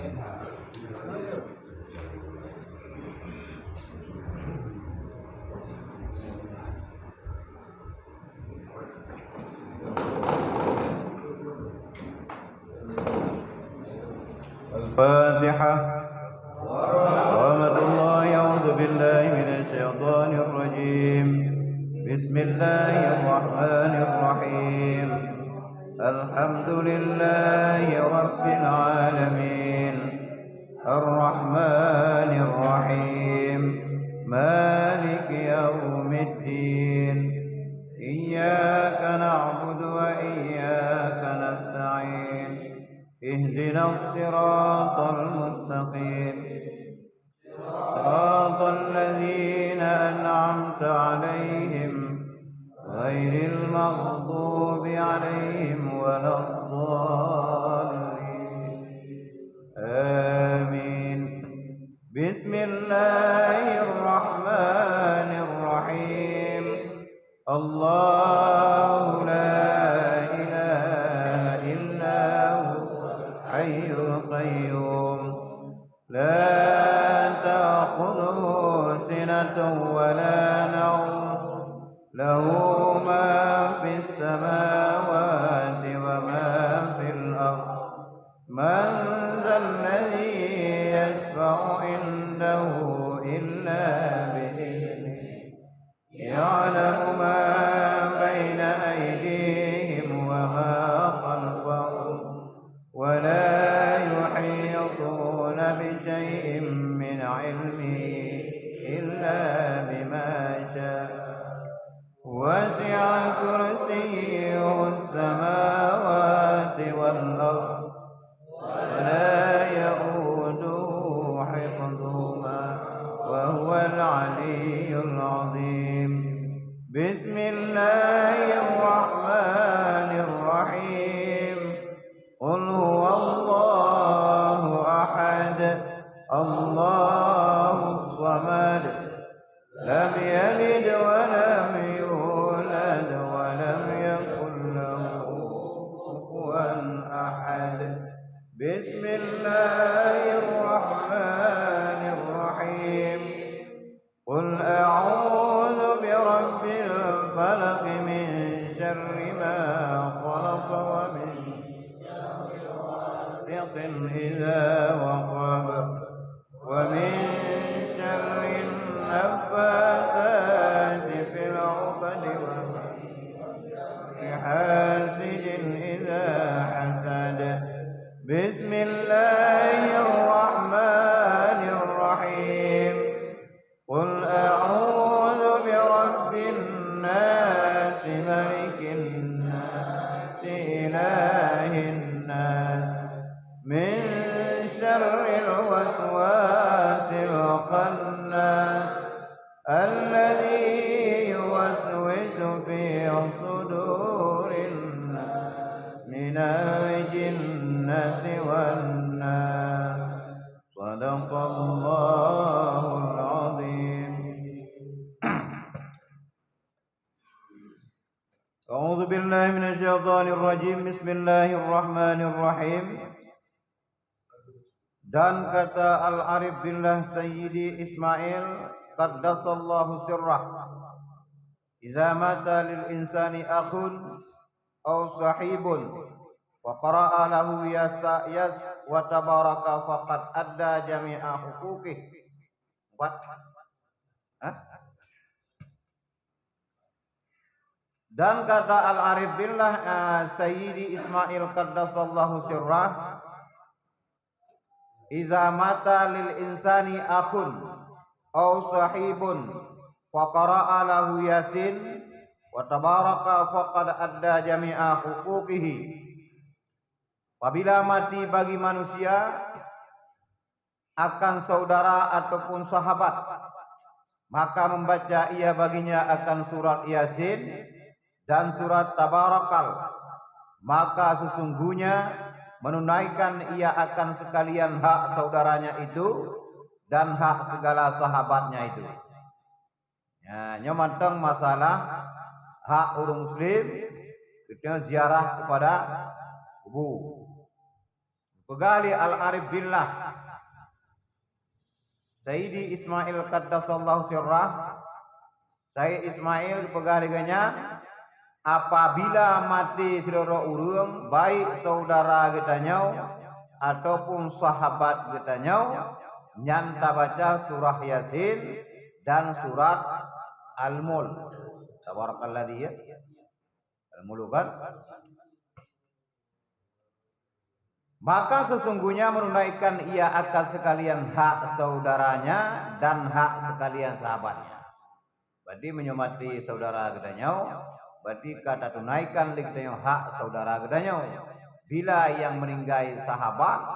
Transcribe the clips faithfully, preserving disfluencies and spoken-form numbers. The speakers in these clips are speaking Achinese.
الفاتحة. ورحمة الله. أعوذ بالله من الشيطان الرجيم. بسم الله الرحمن الرحيم. الحمد لله رب العالمين. الرحمن الرحيم. مالك يوم الدين. إياك نعبد وإياك نستعين. اهدنا الصراط المستقيم. صراط الذين أنعمت عليهم غير المغضوب عليهم ولا الضالين. آمين. بسم الله الرحمن الرحيم. الله لا إله إلا هو الحي القيوم. لا تأخذه سنة ولا نوم. له ما في السماوات وما في الأرض. من ذا الذي يشفع عنده إلا بإذنه. يعلم ما بين أيديهم وما خلفهم، ولا يحيطون بشيء من علمه إلا بما شاء. وسع كرسيه السماوات والأرض، ولا يئوده حفظهما، وهو العلي العظيم. بسم الله الرحمن الرحيم. قل هو الله أحد، الله الصمد، لم يلد ولم يولد ولم يكن له كفوا أحد. بسم الله الرحمن الرحيم. قل أعوذ برب الفلق، من شر ما خلق، ومن شر غاسق إذا وقب، ومن شر النفاثات في العقد، ومن شر حاسد إذا حسد. بسم الله الرحمن الرحيم. قل أعوذ برب الناس، ملك الناس، إله الناس، من شر الوسواس الخناس، الذي يوسوس في صدور الناس، من الجنة والناس. صدق الله العظيم. أعوذ بالله من الشيطان الرجيم. بسم الله الرحمن الرحيم. Dan kata Al-Arif Billah Sayyidi Ismail qaddasallahu sirrah, "Iza mata lil insani akhun aw sahibun, wa qara'a lahu yasa-, yas wa tabaraka, faqad adda jami'a huquqih." Empat. Hah? Dan kata Al-Arif Billah, eh, Sayyidi Ismail qaddasallahu sirrah, "Iza mata lil insani akhun aw sahibun, fa qara'a lahu Yasin, wa tabaraka, faqad adda jami'a huquqihi." Apabila mati bagi manusia akan saudara ataupun sahabat, maka membaca ia baginya akan surat Yasin dan surat Tabarakal, maka sesungguhnya menunaikan ia akan sekalian hak saudaranya itu dan hak segala sahabatnya itu. Ya, nyoe mantong masalah hak ureuëng muslim, kita ziarah kepada kubu. Peugah lé Al-Arif Billah, Sayyidi Ismail Qaddasallahu Sirrah, Sayyid Ismail peugah lé geuh nyan, apabila maté sidroe ureuëng, baik saudara geutanyoe ataupun sahabat geutanyoe, nyan tabaca surah Yasin dan surat Al-Mulk. Tabarakalladzi, ya. Al-Mulk, kan? Maka sesungguhnya menunaikan ia akan sekalian hak saudaranya dan hak sekalian sahabatnya. Berarti meunyoe maté saudara geutanyoe, berarti ka tatunaikan lé geutanyoe hak saudara geutanyoe. Bila nyang meuninggai sahabat,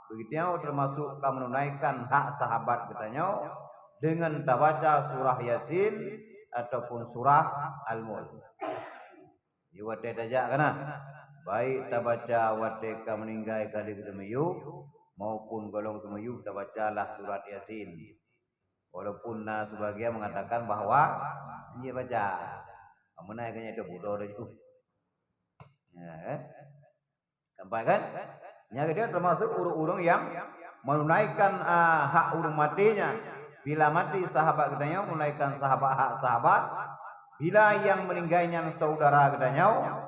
geutanyoe termasuk ka meununaikan hak sahabat geutanyoe deungon tabaca surah Yasin ataupun surah Al-Mulk. Di watée tajak kana, baik tabaca watée ka meuninggai ka lheueh teumiyueb, maupun gohlom teumiyueb tabacalah surat Yasin. Walaupun na sebagian mengatakan bahwa nyoe baca, amun na geutanyoe itu bodoh dah itu. Ya, kan? Sampai, kan? Nyan geutanyoe termasuk ureuëng-ureuëng nyang menunaikan, ah, hak ureuëng maté nyan. Bila maté sahabat geutanyoe, menunaikan sahabat, hak sahabat. Bila nyang meuninggai nyan saudara geutanyoe,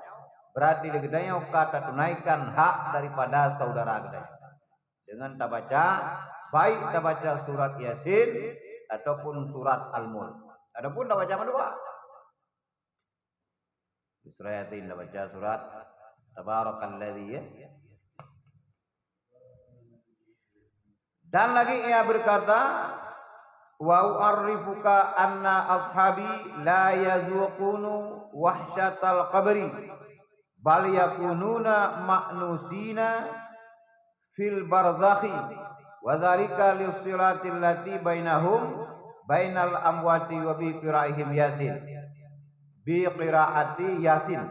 berarti lé geutanyoe ka tatunaikan hak daripada saudara geutanyoe. Dengan tabaca, baik tabaca surat Yasin ataupun surat Al-Mulk. Ataupun tabaca mandua. Surah Yasin, tabaca surat Tabarakalladzi, ya. Dan lagi ia berkata, "Wa u'arrifuka anna ashabi la yazuqunu wahsyatal qabri, bal yakununa ma'nusina fil barzakhi, wa dzalika lis-silati allati bainahum, bainal amwati wa bi qiraihim Yasin, bi qiraati Yasin."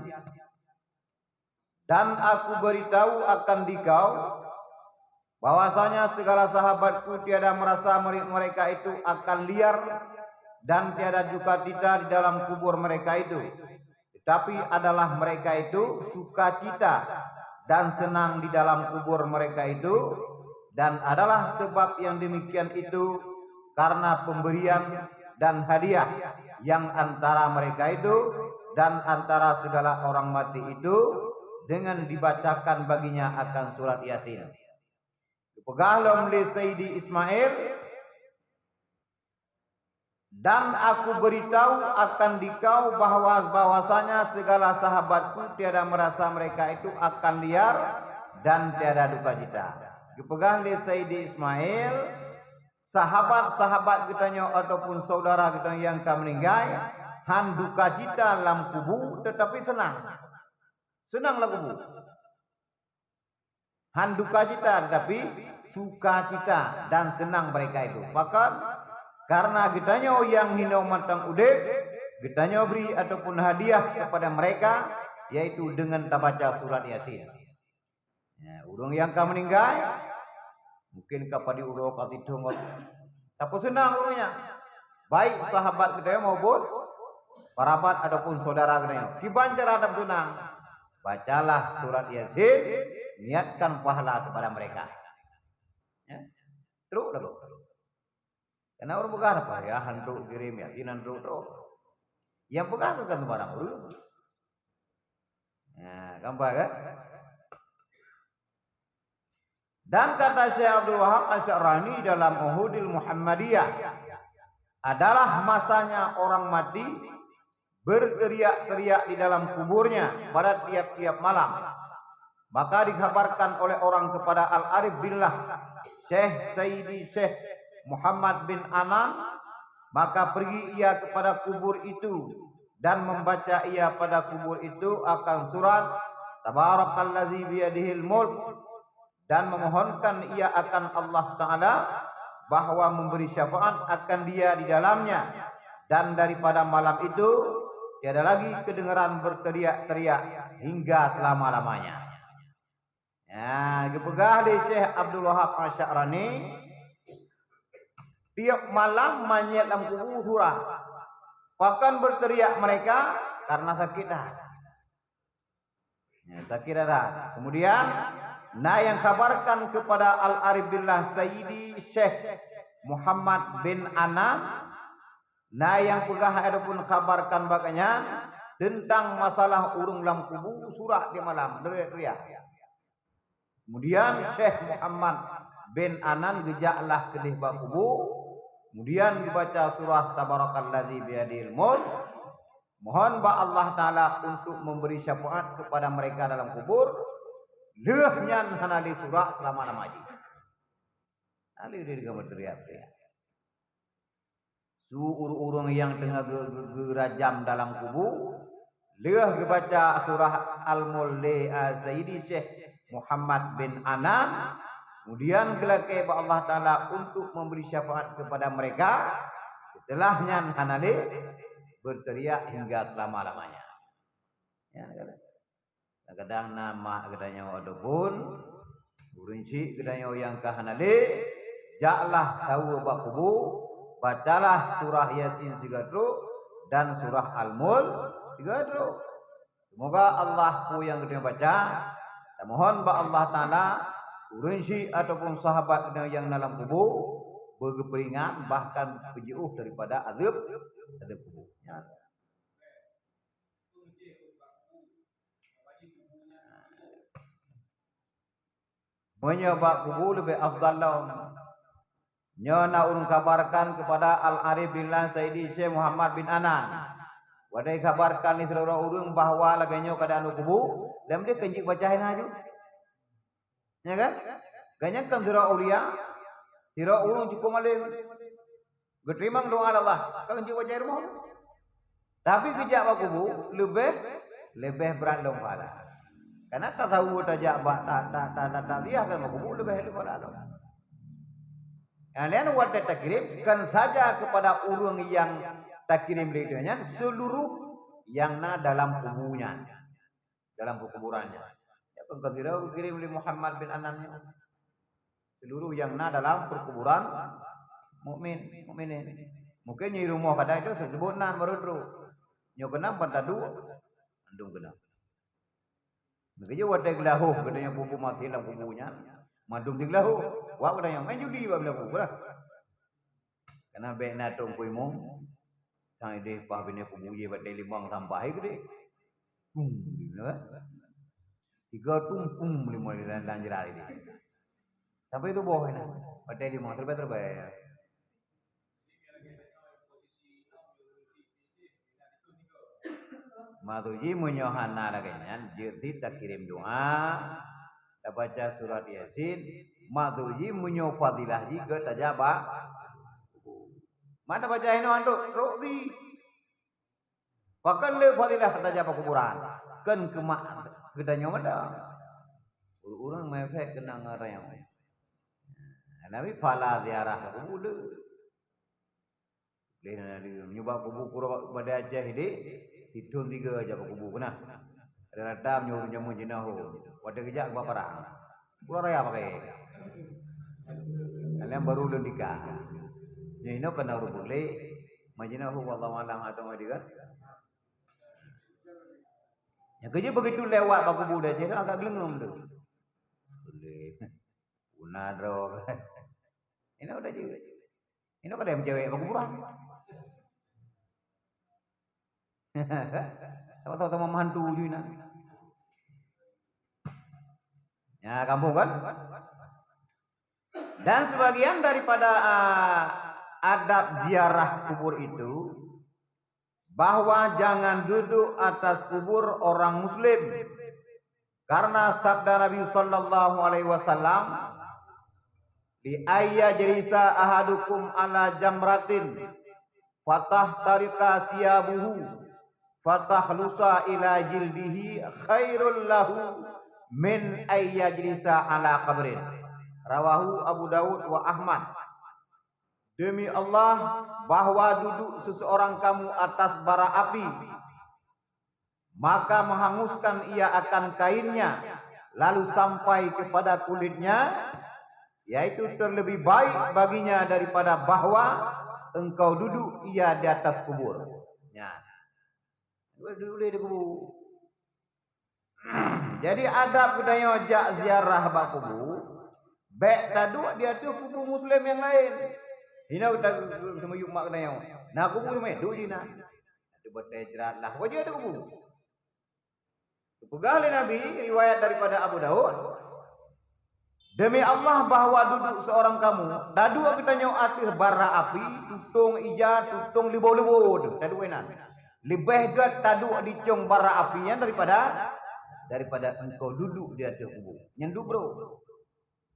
Dan aku beritahu akan dikau, bahwasanya segala sahabatku tiada merasa mere-, mereka itu akan liar dan tiada duka cita di dalam kubur mereka itu. Tetapi adalah mereka itu sukacita dan senang di dalam kubur mereka itu, dan adalah sebab yang demikian itu karena pemberian dan hadiah yang antara mereka itu dan antara segala orang mati itu, dengan dibacakan baginya akan surat Yasin. Dipeugah lom lé Sayyidi Ismail, "Dan aku beritahu akan dikau bahwa, bahwasanya segala sahabatku tiada merasa mereka itu akan liar dan tiada duka cita." Dipeugah lé Sayyidi Ismail, sahabat-sahabat geutanyoe ataupun saudara geutanyoe nyang ka meuninggai, han duka cita lam kubu, tetapi senang. Senang lam kubu. Han duka cita, tetapi sukacita dan senang mereka itu. Pakon? Karena geutanyoe nyang hinoe mantong udeb, geutanyoe bri ataupun hadiah kepada mereka, yaitu dengan tabaca surat Yasin. Ya, ureuëng nyang ka meuninggai, mungkin ka padum uroe ka sithong, tapi senang ureuëng nyan. Baik sahabat geutanyoe maupun parabat ataupun saudara geutanyoe. Kiban cara dan tunang, bacalah surat Yasin, niatkan pahala kepada mereka. Ya. Trok lagoe. Karena ureuëng peugah apa? Ya, han trok kirim, Yasin han trok, trok. Nyang peugah bukan sembarang ureuëng. Nah, gampang, kan? Dan kata Syekh Abdul Wahab Asy-Sya'rani dalam Uhudil Muhammadiyah, adalah masanya orang mati berteriak-teriak di dalam kuburnya pada tiap-tiap malam. Maka dikhabarkan oleh orang kepada Al-Arif Billah, Syekh Sayyidi Syekh Muhammad bin Anan, maka pergi ia kepada kubur itu dan membaca ia pada kubur itu akan surat Tabarakalladzi biyadihil mulk, dan memohonkan ia akan Allah Ta'ala bahwa memberi syafaat akan dia di dalamnya. Dan daripada malam itu, tiada lagi kedengaran berteriak-teriak hingga selama-lamanya. Ya, geupeugah lé Syekh Abdul Wahab Asy-Sya'rani, tiap malam manyét lam kubu surah. Pakon berteriak mereka? Karena sakit dah. Ya, sakit dah. Kemudian, Na nyang khabarkan keupada Al-Arif Billah Sayyidi Syekh Muhammad bin Anan, na nyang peugah ataupun khabarkan bak nyan teuntang masalah ureuëng lam kubu surak di malam, teriak-teriak. Kemudian Syekh Muhammad bin Anan geujaklah keudeh bak kubu, kemudian geubaca surah Tabarakalladzi biyadihil mulk, mohon bak Allah Taala untuk memberi syafaat kepada mereka dalam kubur, lheueh nyan hana lé surak selama-lama jih. Hana lé deungoe teriak-teriak. Su ureuëng-ureuëng nyang teungoh geu-, geu-, geurajam dalam kubu, lheueh geubaca surah Al-Mulk lé, a, Sayyidi Syekh Muhammad bin Anan, kemudian geulakée bak Allah Taala untuk memberi syafaat kepada mereka, setelah nyan hana lé berteriak hingga selama-lamanya. Ya, kan? Kadang-kadang na mak geutanyoe ataupun ureuëng chik geutanyoe nyang ka hana lé, jaklah saweue bak kubu, bacalah surah Yasin sigoe trok dan surah Al-Mulk sigoe trok. Semoga Allah peue nyang geutanyoe baca, tamohon bak Allah Taala, ureuëng chik ataupun sahabat geutanyoe nyang na lam kubu, beugeupeuringat bahkan peujiôh daripada azab, azab kubu. Ya. Meunyoe bak kubu leubeh afdal lom. Nyoe na ulôn kabarkan keupada Al-Arif Billah Sayyidi Syekh Muhammad bin Anan. Watée kabarkan lé sidroe ureuëng bahwa lagée nyoe keuadaan u kubu, lom deh keu jeuet baca hina ju. Ya kan? Gobnyan kan sidroe aulia, sidroe ureuëng cukôp malem. Geuteurimong doá lé Allah, kan jeuet baca rumoh. Tapi geujak bak kubu leubeh, leubeh brat lom pahala. Karena tasawuf tajak bak ta-, ta-, ta-, ta-, taziah kan bak kubu leubeh, leubeh pahala lom. Nyang laén watée takirém, kan saja kepada ureuëng nyang takirém lé geutanyoe nyan, seluruh nyang na dalam kubu nyan, dalam peukuburan nyan. Ya, kan kira geukirém lé Muhammad bin Anan nyan. Seluruh nyang na dalam peukuburan mukmin, mukminin. Mungkin nyoe rumoh kadang itu seubut nan baru trok. Nyoe keunan ban taduek, mandum keunan. Meukeujeuet watée geulahôh geutanyoe peue-peue maté lam kubu nyan, mandum jigeulahôh. Wak geutanyoe main judi bak beulaku lah. Karena bék na trok peue imum, sang ideh paih binéh kubu jih batée limong sampah hai keudeh. Tum, gitu kan. Tiga tum, pum, limong di dalam, dalam jerat ideh. Sampai tuboh ina, batée limong, terbang-terbang. Maksud jih meunyoe hana lagée nyan, jeuet sit takirém doá, tabaca surat Yasin, maksud jih meunyoe fadilah jih geutajak bak. Mana baca inoe antuk, rok bi. Pakon le fadilah tajak bak kuburan, kon keumak geutanyoe mantong. Ureuëng-ureuëng meuefek keunong ngon reung. Nabi fala ziarah bak kubu le. Lé na lé, meunyoe bak kubu kuro bak Banda Aceh ideh, sithon tiga aja bak kubu keunan. Rata-rata meunyoe ureuëng jameun jinoe ho, watée geujak bak parang. Pulo Raya pakai. Kalian baru lôn tika. Nyoe inoe keunan ureuëng beuglék, ma jinoe ho wallahu alam atau ma digan. Nyang keujeuet begitu lewat bak kubu dah jinoe agak geuleungom tu. Boleh. Puna droe. Inoe udah jeuet. Inoe kadang cewek bak kuburan. Sama-sama meuhantu ju inan. Ya, kampung kan? Dan sebagian daripada, ah, adab ziarah kubur itu, bahwa jangan duduk atas kubur orang muslim. Karena sabda Nabi sallallahu alaihi wasallam, "Li ayya jalisa ahadukum ala jamratin, fatah tarika siyabuhu, fatah lusa ila jildihi, khairul lahu min ayya jalisa ala qabrin." Rawahu Abu Daud wa Ahmad. Demi Allah, bahwa duduk seseorang kamu atas bara api, maka menghanguskan ia akan kainnya, lalu sampai kepada kulitnya, yaitu terlebih baik baginya daripada bahwa engkau duduk ia di atas kubur. Ya. Duduk di kubur. Jadi adab geutanyoe jak ziarah bak kubu, bèk taduek di ateueh kubu muslim nyang laén. Hino ta-, seumiyueb mak geutanyoe. Na kubu seumiyueb, duek di na. Ateueh batèe jrat lah. Pokok jih ateueh kubu. Geupeugah lé Nabi, riwayat daripada Abu Daud, "Demi Allah bahwa duduk seorang kamu, taduek geutanyoe ateueh bara api, tutong ija, tutong leubo-leubo teuh, taduek inan. Leubeh gèt taduek di cong bara api nyan daripada, daripada engkau duduk di ateueh kubu." Nyan duek brôk.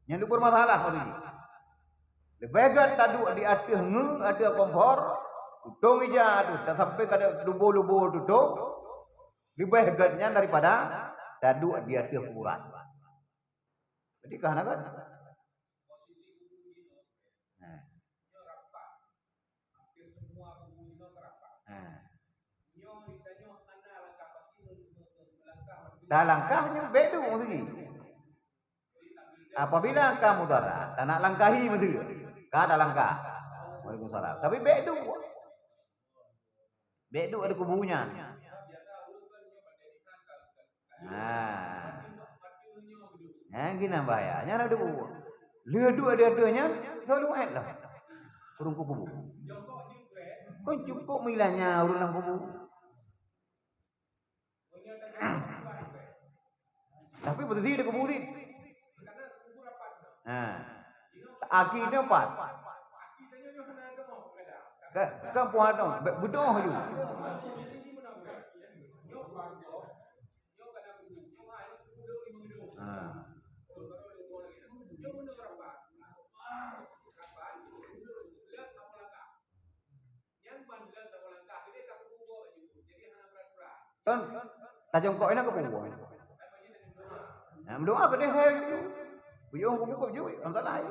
Nyan duek brôk masalah maksud jih. Leubeh gèt taduek di ateueh ngeue, ateueh kompor, tutong ija teuh, tasampai ka leubo-leubo tutong, leubeh gèt nyan daripada taduek di ateueh kuburan. Jadi ka hana gèt. Nah. Nah. Talangkah nyoe bèk duek maksud jih. Apabila ka mudarat, tanak langkahi meuteue. Ka talangkah. Waalaikumsalam. Tapi bèk duek. Bèk duek di kubu nyan. Ha. Nyan keunan bahaya. Nyan na duek. Lheueh duek di ateueh nyan, ka lheueh lah. Ureueng kubu. Kon cukôp meuilah nyan ureueng lam kubu. Tapi beutôi di kubu sit. Ha. Aki nyoe pat. Ka, ka puah dong, be-, beudôh ju. Ha. Kan tajongkok inan keu peue? Nah, meudoa padahai bujôh kubu keu jui, masalah.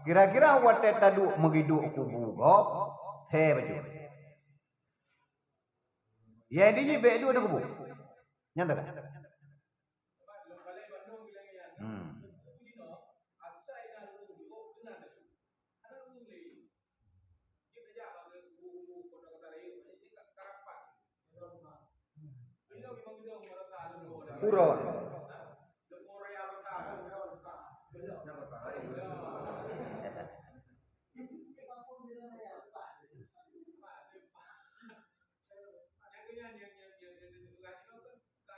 Kira-kira watèe taduek meugiduek kubu gob, he bacut. Ya, di jih bèk duek di kubu. Nyan teuka. Hmm. Uron.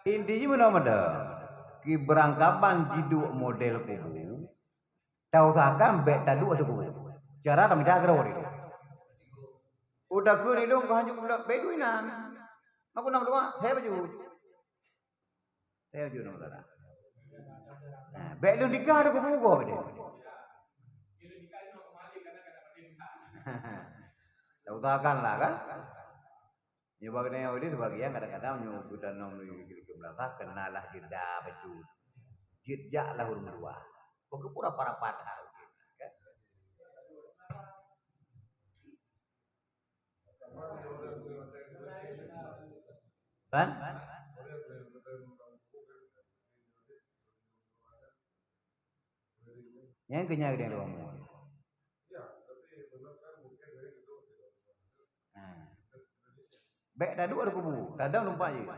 Inti jih meunoe mada, kibeurangkaban jiduek model kubu, tausahakan bèk taduek ateueh kubu. Cara tamita keudroe. Utakheun ilôn ka hanjeuet bulat, bèk duek inan. Aku na meudoa, saya baju. Saya baju na meudoa. Nah, bèk lôn tika ateueh kubu gob deh. Tausahakan lah kan. Nyoe bak geutanyoe udeh, sebagian kadang-kadang nyoe geutanyoe meunyoe geukheun beulasah, keunalah jeuet da bacut. Jeuet jak lah ureueng dua. Bak geupeu rapat-rapat ha. Kan? Nyang keunyan geutanyoe lôn. Ha. Bèk taduek di kubu, kadang lumpat jih. Ha.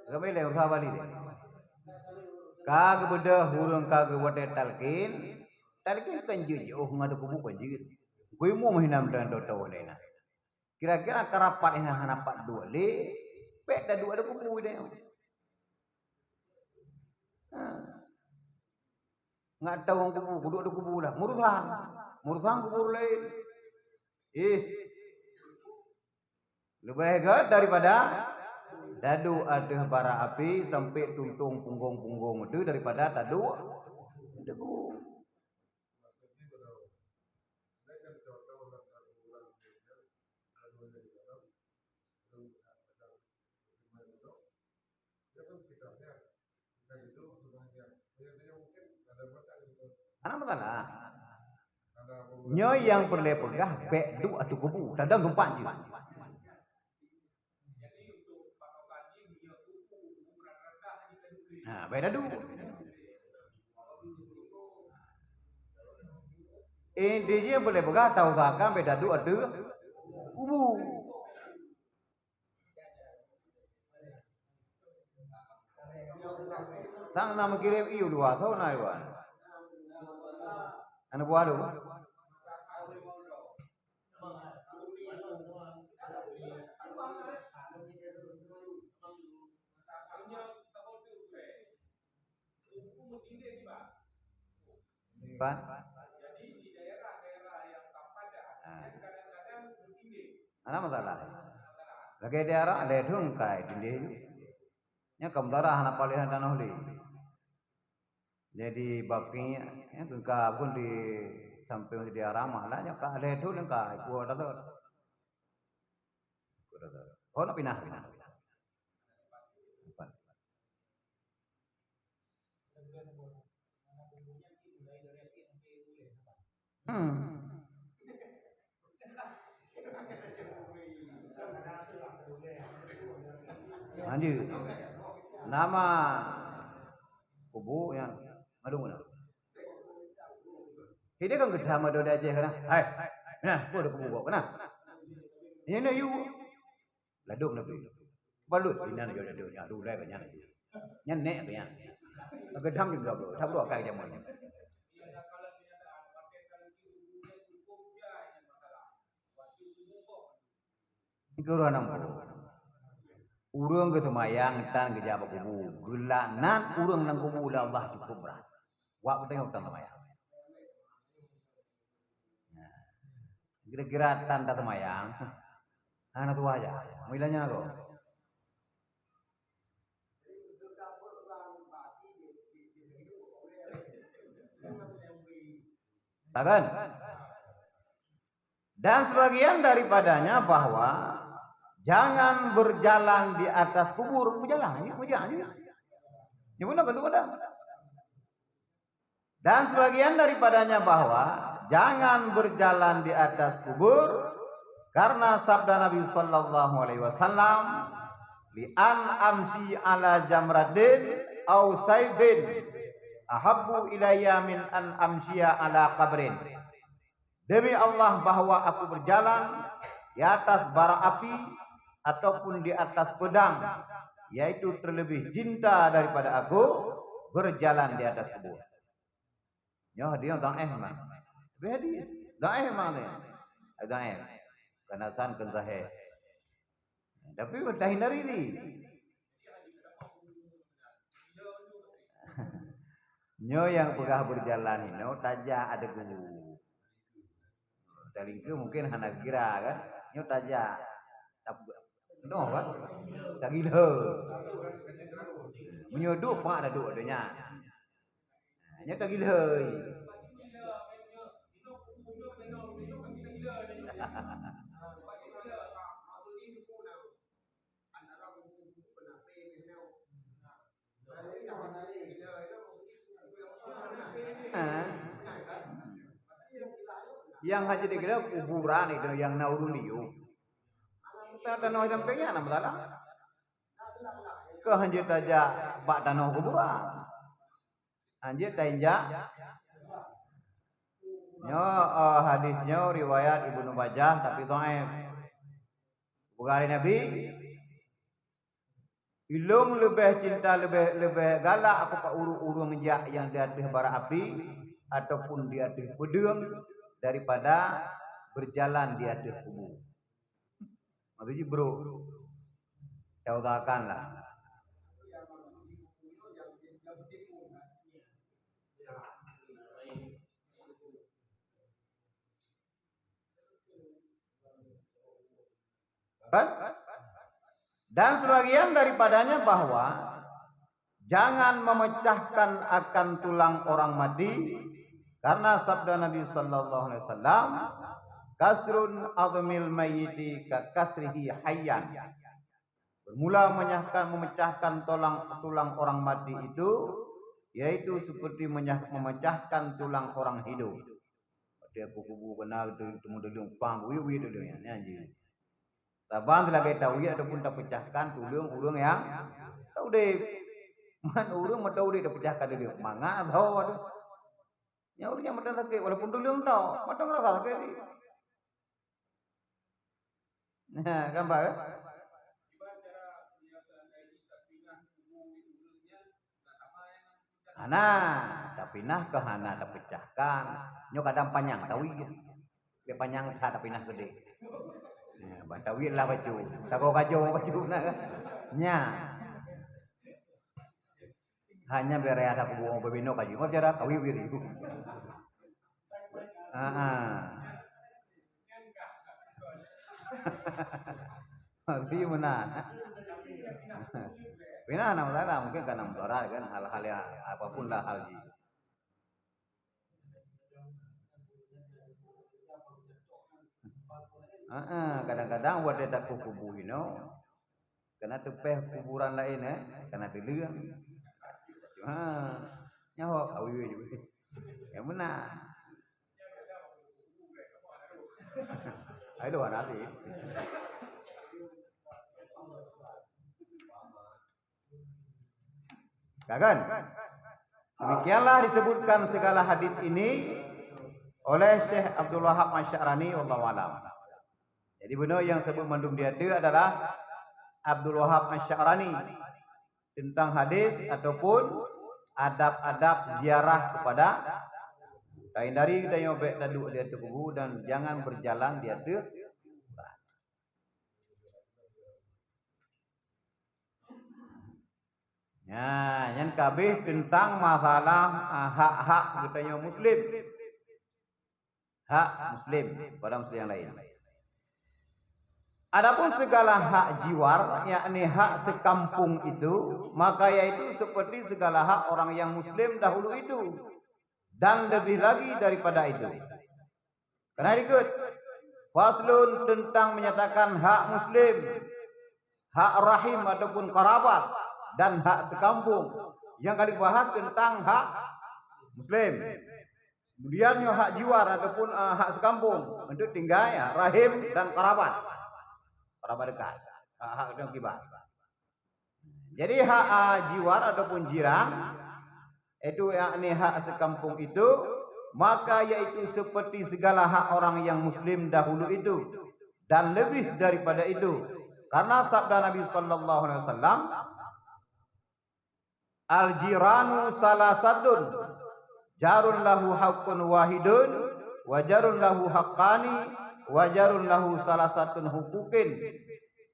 Ramé lé usaha Bali deh. Ka geubeudôh ureueng ka geuwatèe talkin, talkin kan jeuet jiôh ngon di kubu kan jeuet. Geuimueng hinan dan toto lé na. Kira-kira ka rapat inan hana pat duek lé, bèk taduek di kubu deh. Ha. Ngat tawong kubu, kuduek di kubu lah. Murusan. Murusan kubu laén. Ih. Leubeh gèt daripada taduek ateueh bara api sampai tuntong punggong-punggong itu daripada taduek di kubu. Hana masalah. Nyoe nyang peureulèe peugah bèk duek ateueh kubu, tadong teumpat jih. Ha, bèk taduek. Inti jih peureulèe peugah tausahakan bèk taduek ateueh kubu. Sang na meukirim ié dua, soe na dua. Aneuk buah tu. Pan. Ah. Hana masalah. Lagèe daerah, lé dong kai tindéh. Nyan ka meudarah hana paléh tanoh lé. Jadi baki nyan ka pun di sampéng di arah mah lah, nyan ka lé dong ka ikut dah tu. Ikut dah tu. Oh, nak pinah, pinah. Empat. Hmm. Lanjut. Nama kubu nyang madung na. Jadi kan geudah madu di Aceh kana. Hai. Nah, kubu kubu kana. Ini na yu. Ladôm na bri. Balut inan yo ladôm nyan, dulai ka nyan. Nyan nek ka nyan. Geudam juga bro, tak bro kai jameun. Keureuh nang bro. Ureueng geuseumayang tan geujak bak kubu, geulaknat ureueng lam kubu lé Allah cukup brat. Wak beutôi utang seumayang. Nah, kira-kira tan taseumayang, hana tuwah aja. Mila nyan ko. Kan? Dan sebagian daripadanya bahwa jangan berjalan di atas kubur, berjalan, ya, berjalan, ya. Yang mana kalau ada? Dan sebagian daripadanya bahwa jangan berjalan di atas kubur, karena sabda Nabi sallallahu alaihi wasallam, "Li an amsi ala jamratin au saifin ahabbu ilayya min an amsiya ala qabrin." Demi Allah bahwa aku berjalan di atas bara api ataupun di atas pedang, yaitu terlebih cinta daripada aku berjalan di atas kubur. Nyoe hadis dhaif memang. Tapi hadis dhaif memang ni. Dhaif. Karena san kon sahih. Tapi mustahil dari ni. Nyoe nyang peugah berjalan inoe tajak ada guru. Talingke mungkin hana gira kan. Nyoe tajak. Tap-, noh kan? Tagila. Meunyoe duek pak ada duek donya. Nyoe tagila. Ha. Nyang hana jeuet keu kuburan itu nyang na ureueng liuh. Tanoh sampéng nyan na masalah. Keu hana jeuet tajak bak tanoh kuburan. Hana jeuet tainjak. Nyoe, eh, hadis nyoe riwayat Ibnu Majah tapi dhaif. Bukhari Nabi, Ilôn leubeh cinta, leubeh, leubeh galak aku bak ureueng-ureueng jak nyang di ateueh bara api ataupun di ateueh peudeueng daripada beujalan di ateueh kubu. Maksud jih brôk. Taudakan lah. Kan? Dan sebagian daripadanya bahwa jangan memecahkan akan tulang orang mati, karena sabda Nabi sallallahu alaihi wasallam, "Kasrun azmil mayyiti ka kasrihi hayyan." Bermula menyahkan, memecahkan tulang, tulang orang mati itu, yaitu seperti menyah-, memecahkan tulang orang hidup. Watèe kubu-kubu keunan teumudeueng pang, buyuek-buyuek deueng nyan, nyan jih. Saban lagèe tawiet ataupun tapecahkan tuleueng ureueng nyang taudép. Man ureueng meutan udép tapecahkan tuleueng, mangat tho tu. Nyan ureueng nyang meutan sakét, walaupun tuleueng tho, meutan rasa sakét jih. Nah, gambar, kan? Hana, tapi nah keu hana tapeucahkan. Nyoe kadang panyang tawi. Lé panyang that tapi nah keudeh. Ya, bak tawi lah bacut. Sagoe gajoe bacut nah kan. Nya. Hanya bere ada kubu bebino kaji. Mau cara tawi wiri. Ah, ah. Tapi meunan. Pina nama sana mungkin karena mudarat kan hal-hal yang apapun lah hal ji. Heeh, kadang-kadang watèe taku kubu inoe, kana teupeh kuburan laén, eh, kana teuleueng. Ha, nyoe awé-wé ju. Nyang meunan. Ayo, hana sih. Kan? Demikianlah disebutkan segala hadis ini oleh Syekh Abdul Wahab Asy'arani, wallahu alam. Jadi beuna nyang sebut mandum di ateueh adalah Abdul Wahab Asy'arani tentang hadis ataupun adab-adab ziarah kepada lain dari kita yang baik taduk di ateueh kubu dan jangan berjalan di ateueh. Nah, nyan kabeh tentang masalah, ah, hak-hak geutanyoe muslim. Hak muslim pada muslim yang lain. Adapun segala hak jiwar, yakni hak sekampung itu, maka yaitu seperti segala hak orang yang muslim dahulu itu, dan lebih lagi daripada itu. Karena ikut faslun tentang menyatakan hak muslim, hak rahim ataupun kerabat, dan hak sekampung. Yang kali bahas tentang hak muslim. Kemudian nyoe hak jiwar ataupun, eh, hak sekampung untuk tinggai, ya, rahim dan kerabat. Kerabat dekat. Hak-hak dan kibat. Jadi hak, ah, jiwar ataupun jiran, itu yakni hak sekampung itu, maka yaitu seperti segala hak orang yang muslim dahulu itu, dan lebih daripada itu. Karena sabda Nabi sallallahu alaihi wasallam, "Al-jiranu salasatun, jarun lahu haqqun wahidun, wa jarun lahu haqqani, wa jarun lahu salasatun huquqin."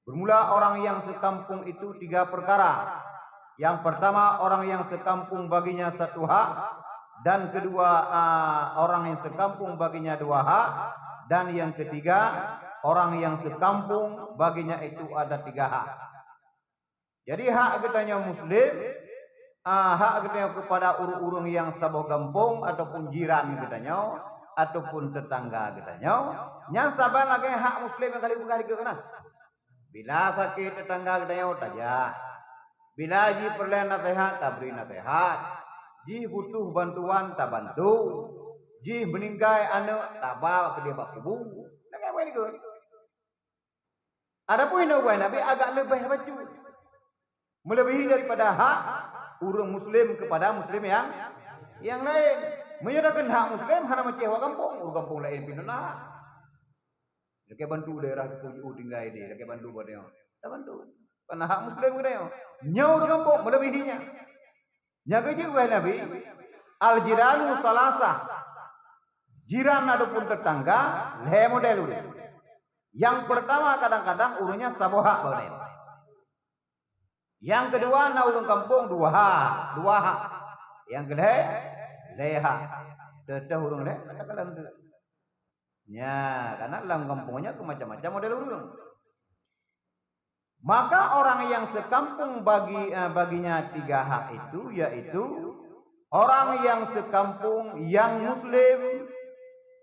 Bermula orang yang sekampung itu tiga perkara. Yang pertama, orang yang sekampung baginya satu hak, dan kedua, ah, orang yang sekampung baginya dua hak, dan yang ketiga, orang yang sekampung baginya itu ada tiga hak. Jadi hak geutanyoe muslim, ah, hak geutanyoe kepada ureuëng-ureuëng nyang saboh gampông ataupun jiran geutanyoe ataupun tetangga geutanyoe, nyan saban lagée hak muslim nyang ka lheueh peugah dikeue keunan. Bila sakét tetangga geutanyoe tajak, bila jih peureulée naseuhat tabri naseuhat, jih butuh bantuan tabantu, jih meuninggai aneuëk taba keudeh bak kubu. Lagée peugah dikeue. Adapun hinoe ubak Nabi agak leubeh bacut, melebihi daripada hak ureuëng muslim kepada muslim yang, yang lain. Meunyoe takheun hak muslim hana meucéh awak gampông, ureuëng gampông laén pih na hak. Lakée bantu daerah tujoh tinggai di, lakée bantu buat nyoe. Tabantu. Karena hak muslim geutanyoe. Nyoe ureuëng gampông melebihi nyan. Nyang keujeuet wahai Nabi, al-jiranu salasah. Jiran ataupun tetangga lhée model ureuëng. Yang pertama kadang-kadang ureuëng nyan saboh hak bak ureuëng. Yang kedua na ureuëng kampung dua hak, dua hak. Yang keulhée lhée hak. Teuh-teuh ureuëng lhée katakanlah tu. Nya, karena lam kampung nyan keu macam-macam model ureuëng. Maka orang yang sekampung bagi, eh, baginya tiga hak itu, yaitu orang yang sekampung yang muslim,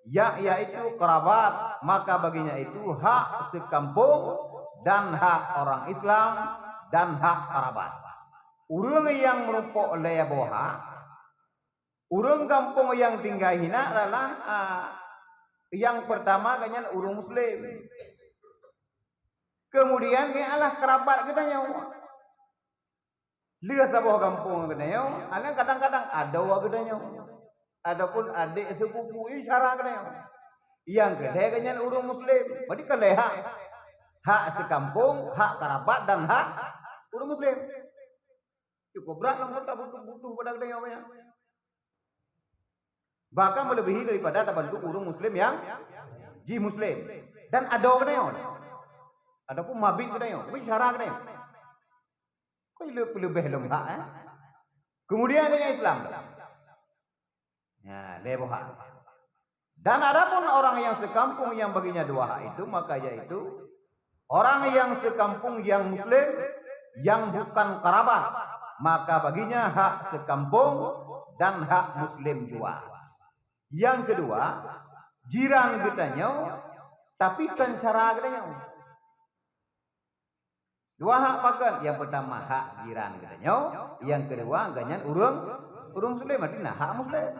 ya, yaitu kerabat, maka baginya itu hak sekampung dan hak orang Islam dan hak kerabat. Ureuëng nyang meurumpok lhée boh hak, ureuëng gampông nyang tinggai hina adalah, ah, nyang pertama geuhnyan ureuëng muslim. Kemudian geuhnyan adalah kerabat geutanyoe. Lheueh saboh gampông geutanyoe, aneuk kadang-kadang adoe geutanyoe. Ataupun adék sepupu isyara geutanyoe. Nyang keulhée geuhnyan ureuëng muslim. Berarti ka lhée hak. Hak sekampung, hak kerabat dan hak ureuëng muslim. Cukup brat lom tabutuh, butuh pada geutanyoe nyan. Bahkan melebihi daripada tabantu ureuëng muslim nyang jih muslim. Dan adoe geutanyoe. Ataupun mabit geutanyoe, tapi syara geutanyoe. Kok leubeh lom hak, eh? Kemudian geutanyoe Islam. Ya, lé boh hak. Dan adapun orang yang sekampung yang baginya dua hak itu, maka yaitu orang yang sekampung yang muslim, yang bukan kerabat, maka baginya hak sekampung dan hak muslim jua. Yang kedua, jiran geutanyoe, tapi kon syara geutanyoe. Dua hak pakon, yang pertama hak jiran geutanyoe, yang kedua gobnyan ureuëng, ureuëng muslim, artinya hak muslim.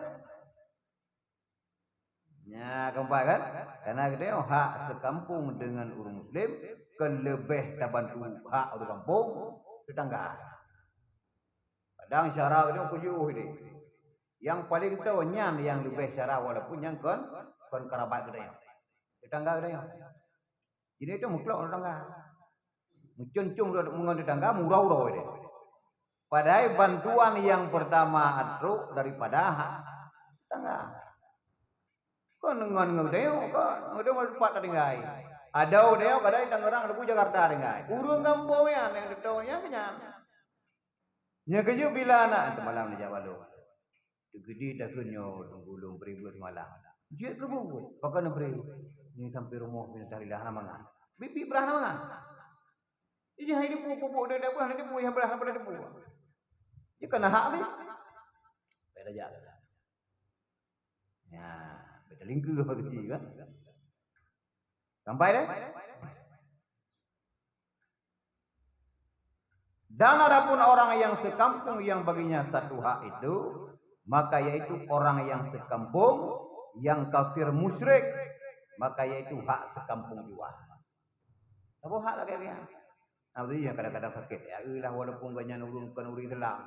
Nya, keempat kan? Karena geutanyoe hak sekampung dengan ureuëng muslim, kon leubeh tabantu hak ureuëng kampung tetangga. Kadang syara geutanyoe keu jiôh idéh. Yang paling toe nyan yang leubeh syara walaupun nyan kon, kon kerabat geutanyoe. Tetangga geutanyoe. Jadi itu meuklok tetangga. Meucon-con ngon tetangga, meuuroe-uroe idéh. Padahai bantuan yang pertama trok daripada hak tetangga. Kon ngon geutanyoe, kon geutanyoe pat tatinggai. Adoe geutanyoe kadang Tangerang, Jakarta tinggai. Ureuëng gampông nyan nyang teutông nyan keunyan. Nyan keujeuet bila na, teumalam neujak balok. Teugede takheun nyoe teungku lôn bri beuet seumalam. Jeuet keu buet, pakon neubri? Nyoe sampoe rumoh binatang lila hana mangat. Biet-biet brah hana mangat. Ijih hai deupue, pupuk deuh dapeuh hana deupue, nyang brah hana pernah deupue. Jih kana hak lé. Beda jak. Ya, beda lingkeu apa tu kan? Sampai deh? Dan adapun orang yang sekampung yang baginya satu hak itu, maka yaitu orang yang sekampung yang kafir musyrik, maka yaitu hak sekampung jua. Apa hak lagée nyan? Nah, betul ya, kadang-kadang sakit. Ya, lah walaupun gobnyan ureuëng kon ureuëng Islam.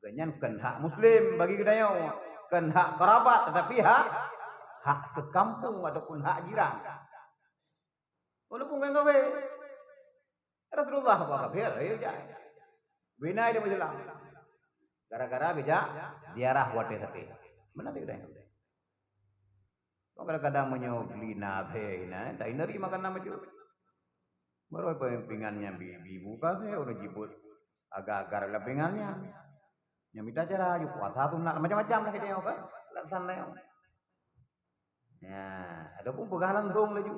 Gobnyan kon hak muslim bagi geutanyoe, kon hak kerabat, tetapi hak, hak sekampung ataupun hak jiran. Walaupun ngon kafé. Rasulullah buat kafé, ayo jak. Bina dia Islam. Gara-gara geujak ziarah watée saté. Mana dia dah? Kadang-kadang meunyoe beli na bhé na, tak ineri makanan macam. Baru pingan nyang bi, bi buka saya orang jibut agak-agak dalam pingan nyan. Nyang mita cara aju puasa tu nak macam-macam lah kita kan. Laksan lah. Ya, adapun peugah langsung laju.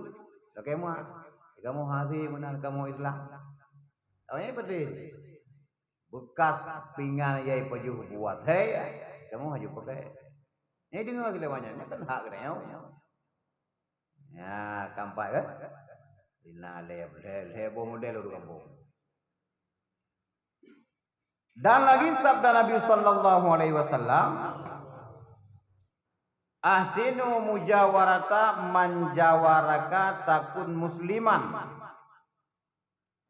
Lagée mua, kamoe hase meunan kamoe Islam. Awaknyan pedih. Bekas pingan yai pajoh buat. Hei, kamoe haju pakai. Nyai deungoe lé awaknyan, nyan kan hak geutanyoe. Ya, kampai kan? Dina lé, lé, lé boh model ureuëng kampung. Dan lagi sabda Nabi sallallahu alaihi wasallam, "Ahsinu mujawarata man jawaraka takun musliman."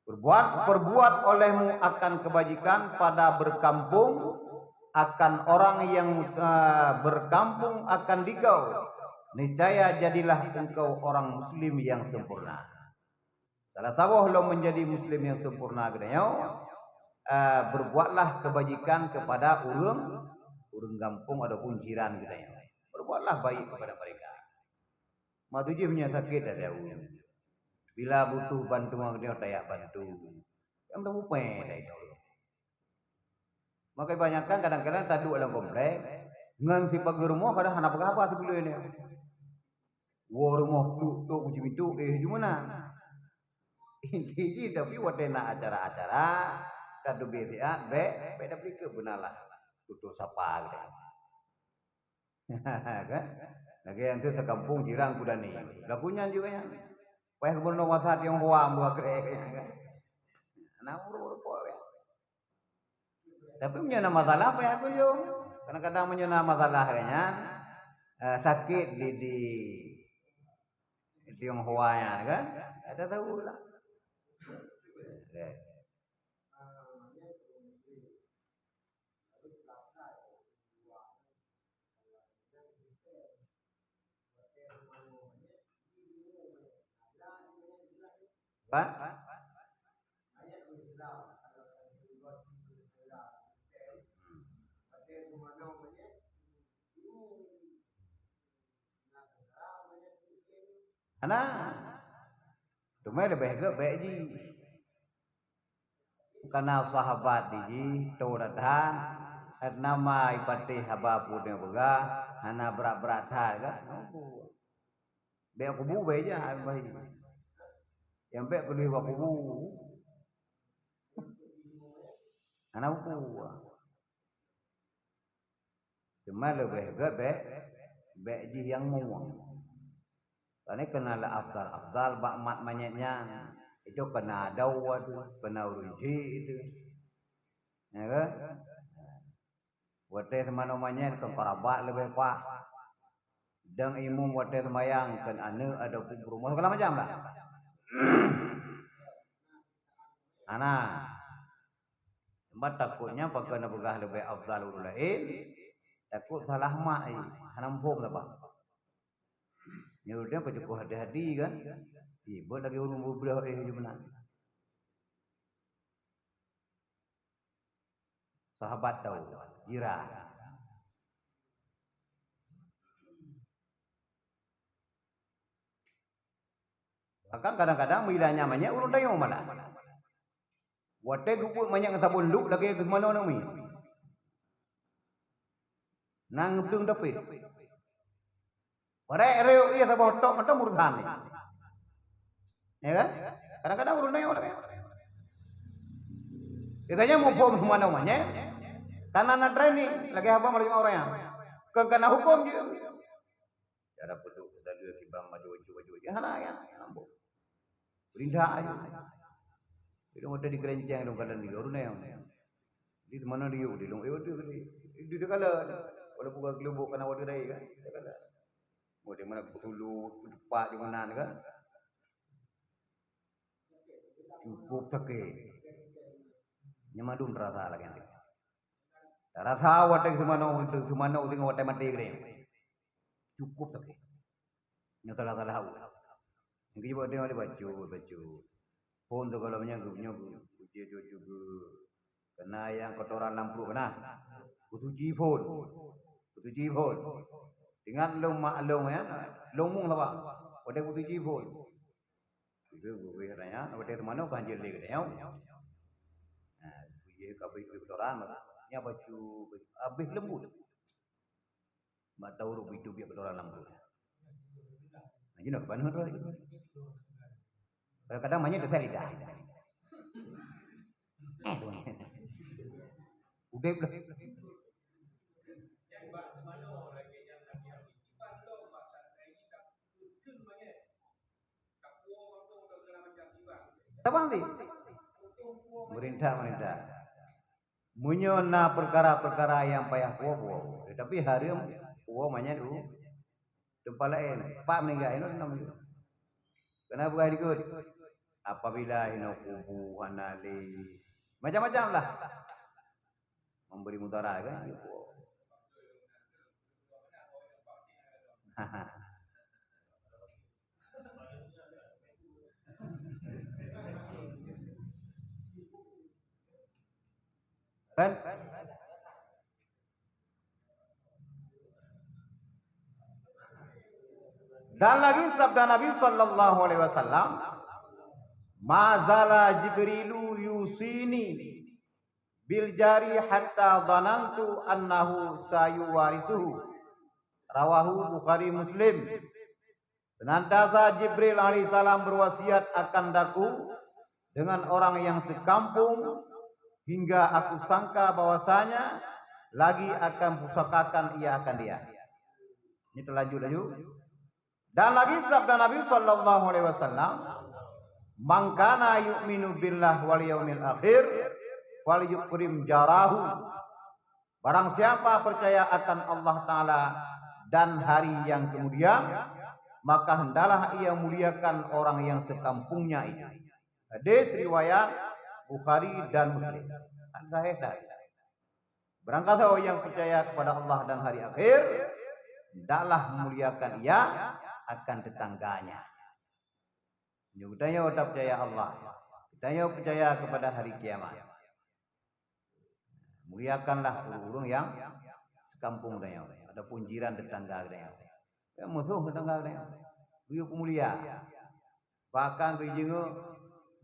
Perbuat, perbuat olehmu akan kebajikan pada berkampung akan orang yang, eh, berkampung akan dikau. Niscaya jadilah engkau orang muslim yang sempurna. Salah saboh lom menjadi muslim yang sempurna geutanyoe, eh, berbuatlah kebajikan kepada ureuëng, ureuëng gampông ataupun jiran geutanyoe. Berbuatlah baik kepada mereka. Mak tujoh meunyoe sakét ada ureuëng. Bila butuh bantuan geutanyoe tajak bantu. Nyang teumupée dari ureuëng. Maka kebanyakan kadang-kadang taduek lam komplek, ngon sipageue rumoh kadang hana peugah haba sibuleuen nyoe. Woe rumoh tuk-tuk kunci pintu, eh, jumeunan. Inti jih tapi watée na acara-acara, ka teubiet siat, bék, bék tapeulikot beunalah tutoe sapa geutanyoe. Kan? Lagée nyang teuh sakampung jirang kudani. Laku nyan juga nyan. Payah gubunur masa Tionghoa dua krek. Nah, urut-urut pok ya. Tapi meunyoe na masalah payah kuyong. Kadang-kadang meunyoe na masalah kan nyan, eh, sakét di, di Tionghoa nyan kan. Ada tahu lah. Oke. Pat? Hana. Teuma leubeh gét bék jih. Kana sahabat di jih, to that-that, nama ipatéh haba peue nyang peugah, hana brat-brat that kan. Bék kubu bék jih, ai bah jih. Nyang bék keudeh bak kubu. Hana uku. Teuma leubeh gét bék, bék jih nyang mueng. Karena keunan le afdal-afdal bak mat manyét nyan. Itu keunan adoe tu, keunan ureueng chik itu. Ya kan? Watée seumanoe manyét keu kerabat leubeh paih. Dan imum watée seumayang keu aneuk atau peurumoh segala macam lah. Hana. Sebab takutnya pakon na peugah leubeh afdal ureueng laén, takot salah mak ai, hana muphom saban. Nyoe ureueng peucukoh hati-hati kan. Ih, buet lagée ureueng beubloh éh jih meunan. Sahabat tahu, jiran. Bahkan kadang-kadang meulanya manyét ureueng tanyoe malah. Watée geupeuet manyét ngon sabon luk lagée geumanoe nami. Nang geupeuet dapet. Barek reuk ié saboh tok mantong urusan ni. Ya kan? Kadang-kadang ureueng tanyoe lagée. Biasanya muphom seumanoe manyét, karena na training lagée haba malam orang. Keu kana huköm jih. Cara peuduek teusalue kiban maju-maju-maju. Ya, hana, ya, hana. Peurintah aja. Ilong ada di kerenceng dong kalan tiga ureueng yang. Di mana dia, di long, eh, di, di, di kala. Walaupun gak gelubuk kena wadah dai kan. Di kala. Mau di mana bersulu, depak di mana kan. Cukup sakit. Nyamadum terasa lagi nanti. Rasa watée seumanoe, seumanoe singoh watée maté geude. Cukup sakét. Nyoe salah-salah awak. Nyang keujeuet tengok dia bacut, bacut. Phon tu kalau meunyoe geuh, nyoe geuh, uji cucu geuh. Kena nyang kotoran lam pruet kena. Kusuci phon. Kusuci phon. Ingat lôn mak lôn ya, lôn mung saban. Watée kusuci phon. Itu gurih rasanya, watée seumanoe kan jeuet lé geutanyoe. Nah, jih ka habéh kotoran, nya bacut, habéh leumbut. Mak tahu ruh itu biar kotoran lam pruet. Nah, jinoe ka banuh tu. Kadang-kadang manyét teusai lidah. Eh, tu. Udép lah. Saban sih. Meurintah, meurintah. Meunyoe na peukara-peukara nyang payah puwoe, puwoe. Tapi hareuem puwoe manyét u teumpat laén. Pat meuninggai, inoe nam. Keuneuk peugah dikeue, apabila inoe kubu hana lé, macam-macam lah. Memberi mudarat kan? Kan? Dan lagi sabda Nabi sallallahu alaihi wasallam, "Ma zala Jibrilu yusini bil jari hatta dhanantu annahu sayuwarisuhu." Rawahu Bukhari Muslim. Senantiasa Jibril alaihissalam berwasiat akan daku dengan orang yang sekampung, hingga aku sangka bahwasanya lagi akan pusakakan ia akan dia. Ini terlanjut laju. Dan lagi sabda Nabi sallallahu alaihi wasallam, "Man kana yu'minu billah wal yaumil akhir, falyukrim jarahu." Barang siapa percaya akan Allah Ta'ala dan hari yang kemudian, maka hendaklah ia muliakan orang yang sekampungnya itu. Hadis riwayat Bukhari dan Muslim. Sahih dah. Barangkasoe yang percaya kepada Allah dan hari akhir, hendaklah memuliakan ia akan tetangganya. Nyoe geutanyoe tapeucaya Allah, geutanyoe peucaya kepada hari kiamat. Muliakanlah ureueng-ureueng nyang sekampung geutanyoe ataupun jiran tetangga geutanyoe. Ya, musoh tetangga geutanyoe. geuyue peumulia. Bahkan geujeungeuk,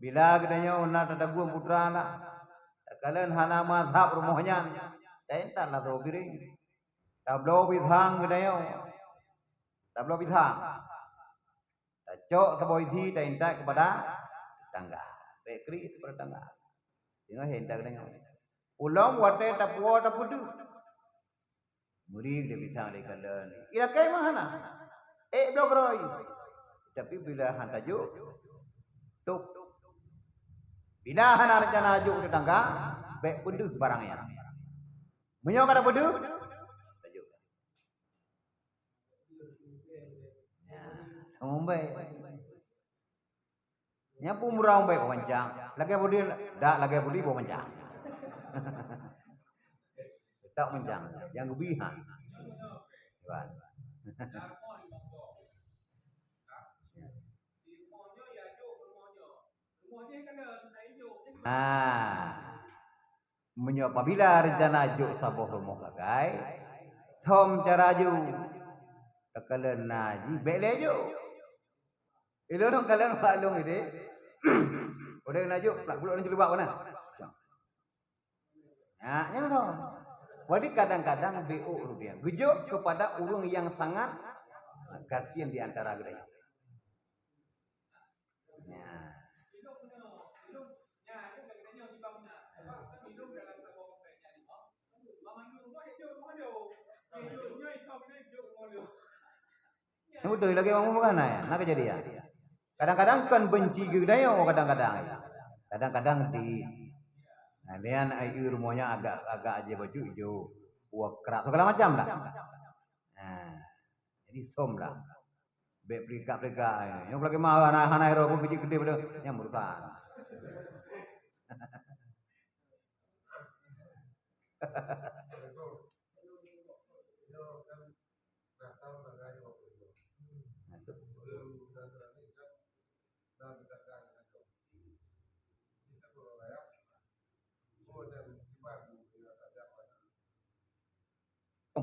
bila geutanyoe na tataguen putra na, takalon hana mazhab rumoh nyan, taintat lah saboh piréng. Tabloe pisang geutanyoe, tabloe pisang. Tacok saboh isi taintat keupada tetangga. Bèk kriet keupada tetangga. Singoh intat geutanyoe. Ulôn watèe tapuwoe tapeudeuh. Meuri geutanyoe pisang dikalon. Ilakèe meuhana. Ék bloe keurôi. Tapi bila han tajok, tôp. Bila hana rencana jok tetangga, bèk peudeuh barang nyan. Meunyoe ka tapeudeuh, tajok. Nyan, mumbèe. Nyan peue murah mumbèe bak mancang. Lagèe budi, dak lagèe budi bak mancang. Teutap mancang, nyang geubi ha. Tuan. Ah. Meunyoe apabila rencana jok saboh rumoh gagai, thom cara ju. Takalon na jih, bèk lé jok. Ilôn kalon bak lôn idéh. Udeh na jok, plak bulok lôn ceuleuba na. Nah, nyan thom. Jadi kadang-kadang B O rupiah. Geujok kepada ureueng yang sangat kasihan di antara geutanyoe. Nah. Beutôi lagèe ureueng bukan na, na keujadian. Kadang-kadang kon benci geutanyoe, kadang-kadang. Kadang-kadang di, nah, lian ai rumoh nyan agak, agak aja baju ijo, buah kerak, segala macam lah. Nah, jadi som lah. Bèk pelikak-pelikak. Nyoe lagèe mah hana, hana ero ku keuji keudeh pada nyang meurutan.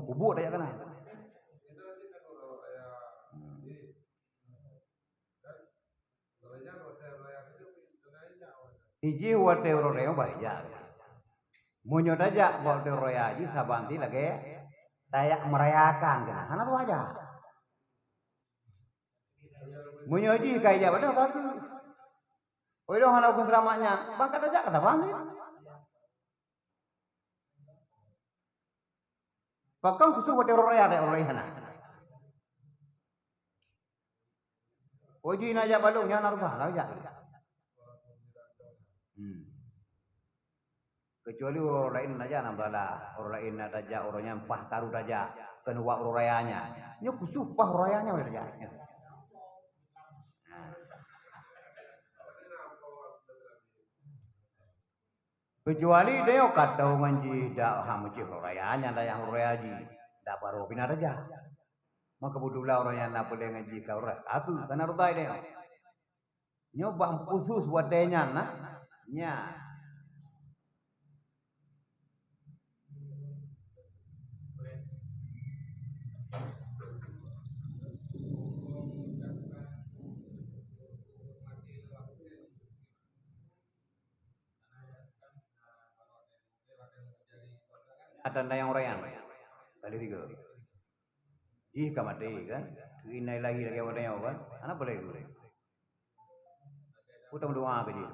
Peubuet tajak keunan. Hmm. Ijih watèe uroe raya bah ijak. Meunyoe tajak bak watèe uroe raya jih saban ti lagèe tajak merayakan keunan. Hana tuha jak. Meunyoe jih ka ijak padahai ka keu. Oi, lôn hana hukôm seulamat nyan, bang ka tajak ka saban ti. Pakon khusos watèe uroe raya, watèe uroe raya hana. Oh, jih na jak balong, nyan na rubah, na jak. Hmm. Kecuali uroe laén na jak na bala, uroe laén na tajak, uroe nyan paih karu tajak, keuneuk wak uroe raya nyan. Nyoe khusos paih uroe raya nyan tajak. Nah. Keucuali tanyoe ka tho ngon jih dak ha meucéh uroe raya nyan, dak nyang uroe raya jih, dak barô pih na tajak. Maka beudula uroe nyan na peulée ngon jih ka uroe, ka keuh ka na rutai tanyoe. Nyoe bak khusos watée nyan na, nyan. Ada nyang rayang. Kali tiga. Jih ka maté kan? Keu inai lahé lagée awak nyoe kan? Hana boleh gurée. Peue tameudoa keu jih.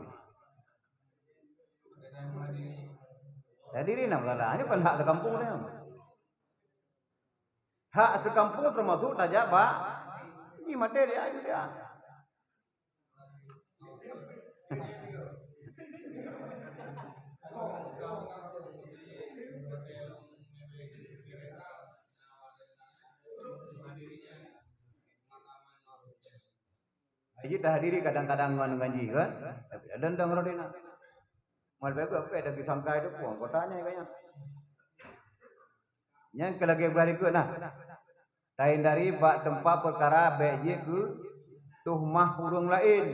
Jadi, di na masalah, nyoe kan hak seukampung nyoe. Hak seukampung teumasuk tajak bak jih maté di ayue dia. Jih tahadiri kadang-kadang ngon, ngon jih kan. Tapi ada ndang roti na. Mal bagus apa dah disangkai tu pun kotanya kayaknya. Nyang keu lagée beuhah likot nah. Tahindari bak teumpat peukara bék jeuet keu tuhmah ureuëng laén.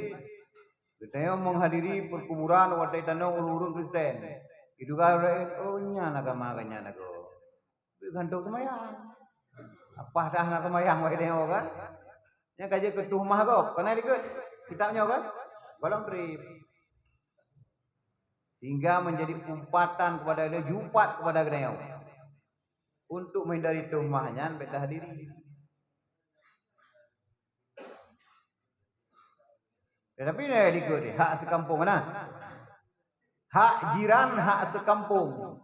Geutanyoe meuhadiri peukuburan watée tanoh ureuëng-ureuëng Kristen. Jiduga ureuëng laén, "Oh, nyan agama geuh nyan agoe." Beugantung seumayang. Apah dah na seumayang watée tanyoe kan? Nyang ka jeuet keu tuhmah gob, keunan dikeue kitab nyoe kan? Gohlom treb. Sehingga menjadi umpatan kepada dia, jupat kepada geutanyoe. Untuk menghindari tuhmah nyan, bèk tahadiri. Tetapi nyoe dikeue deh, hak seukampung nah. Hak jiran, hak seukampung.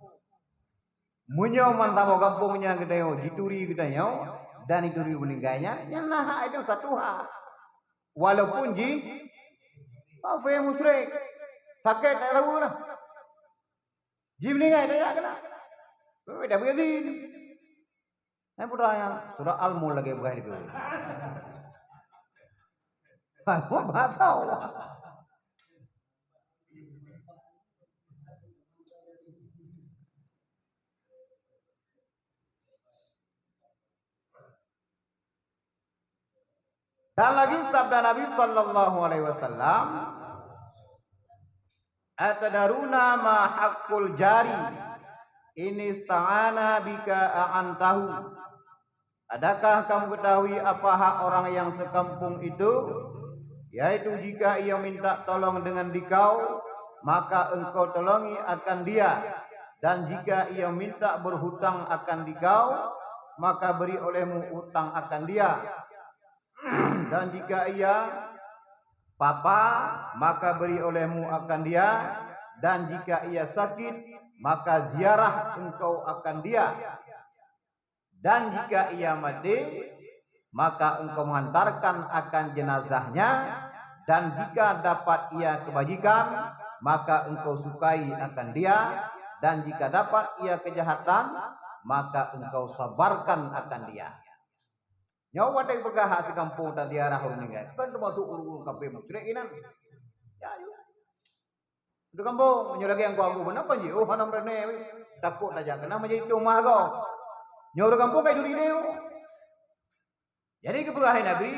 Meunyoe meusaboh gampông nyang geutanyoe jituri geutanyoe dan jituri meuninggai nyan, nyan na hak itu satu hak. Walaupun jih kafé musyrik, sakét tak tahu lah. Jih meuninggai tak jak keunan. Weh, dah beuri. Hai putra nyan, surah Al-Mulk lagèe beurah dikeue. Al-Mulk batal. Dan lagi sabda Nabi sallallahu alaihi wasallam, "Atadaruna ma haqqul jari in ista'ana bika a'antahu?" Adakah kamu ketahui apa hak orang yang sekampung itu? Yaitu jika ia minta tolong dengan dikau, maka engkau tolongi akan dia. Dan jika ia minta berhutang akan dikau, maka beri olehmu utang akan dia. Dan jika ia papa, maka beri olehmu akan dia. Dan jika ia sakit, maka ziarah engkau akan dia. Dan jika ia mati, maka engkau menghantarkan akan jenazahnya, dan jika dapat ia kebajikan, maka engkau sukai akan dia, dan jika dapat ia kejahatan, maka engkau sabarkan akan dia. Nyoe watèe peugah hak sikampung taziarah ureueng ninggai, kan teumasuk ureueng-ureueng kafé musyrik inan. Ya, ya. Itu kampung, meunyoe lagèe nyang ku abu beuna, pan jiôh hana meureunoe, takot tajak keunan menjadi tuhmah gob. Nyoe ureueng kampung kai duri nyoe. Jadi geupeugah lé Nabi,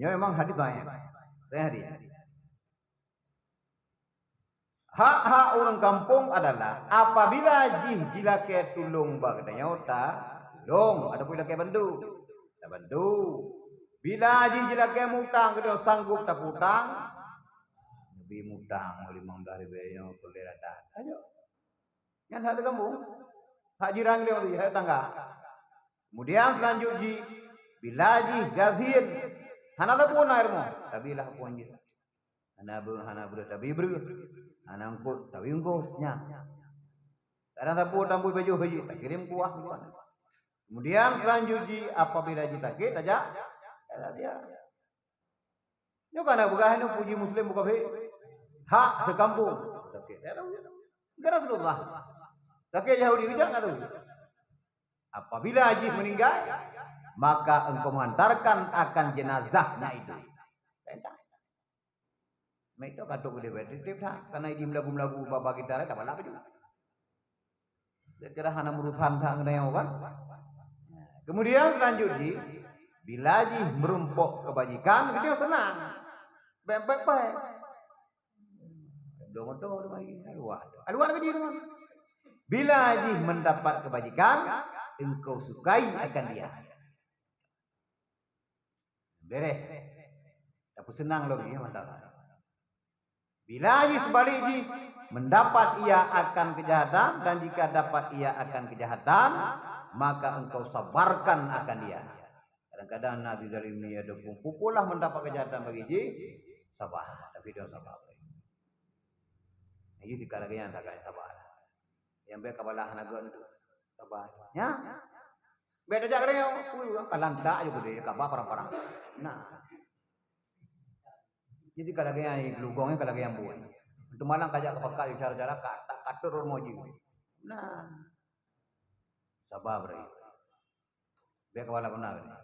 nyoe memang hadis dhaif. Dhaif hadis. Hak-hak ureueng kampung adalah apabila jih jilakèe tulông bak geutanyoe, tatulông. Adapun jilakèe bantu, tabantu. Bila jih jilakèe mutang, geutanyoe sanggup tapeutang, Nabi mutang limong blaih ribèe nyoe peureulèe rata. Ayo. Nyan hak teukamu. Hak jiran lé ureueng, hak tangga. Kemudian selanjut jih, bila jih gasien, hana leupeue na rumoh, tabi lah peue jih. Hana beu-, hana breueh tabi breueh, hana eungkôt tabi eungkôt, nyan. Kadang sapeue tambui bajôh jih, takirém kuah, kuah. Kemudian selanjut jih, apabila jih sakét, tajak, tajak dia. Nyoe ka na peugah nyoe puji muslim bukan fik. Hak seukampung. Sakét, ya tahu. Ke Rasulullah. Sakét Yahudi kejak enggak tahu. Apabila jih meninggal, maka engkau menghantarkan akan jenazahnya itu. Perintah. Mek tu katuk gede betul tip dah. Karena idi melagu-melagu baba kita dah balak baju. Kira-kira hana meureusan that ngon nyoe kan. Kemudian selanjut jih, bila jih meurumpok kebajikan, geutanyoe seunang. Bèk-bèk-bèk. Dong moto tu mari, aluwa tu. Aluwa lagi jih tu. Bila jih mendapat kebajikan, engkau sukai akan dia. Bereh. Tapeuseunang lom, ya, mantap. Bila jih seubalik jih, mendapat ia akan keujahatan, dan jika dapat ia akan keujahatan, maka engkau sabarkan akan dia. Kadang-kadang na zalimi, ada pun pupulah mendapat keujahatan bagi jih, sabar. Tapi dia sabar. Jadi, tika lagèe nyan, sagai sabar. Nyang bèk ka balaih hana gèt tu. Sabar. Nya? Bèk tajak keudéh, ui, ka lantak je keudéh, ka ba parang-parang. Nah. Jadi ka lagèe nyang geulugong, ka lagèe nyang buet. Untuk malam kajak ka pakat cara-cara ka tak katur rumoh jih. Nah. Sabar beri. Bèk kepala guna.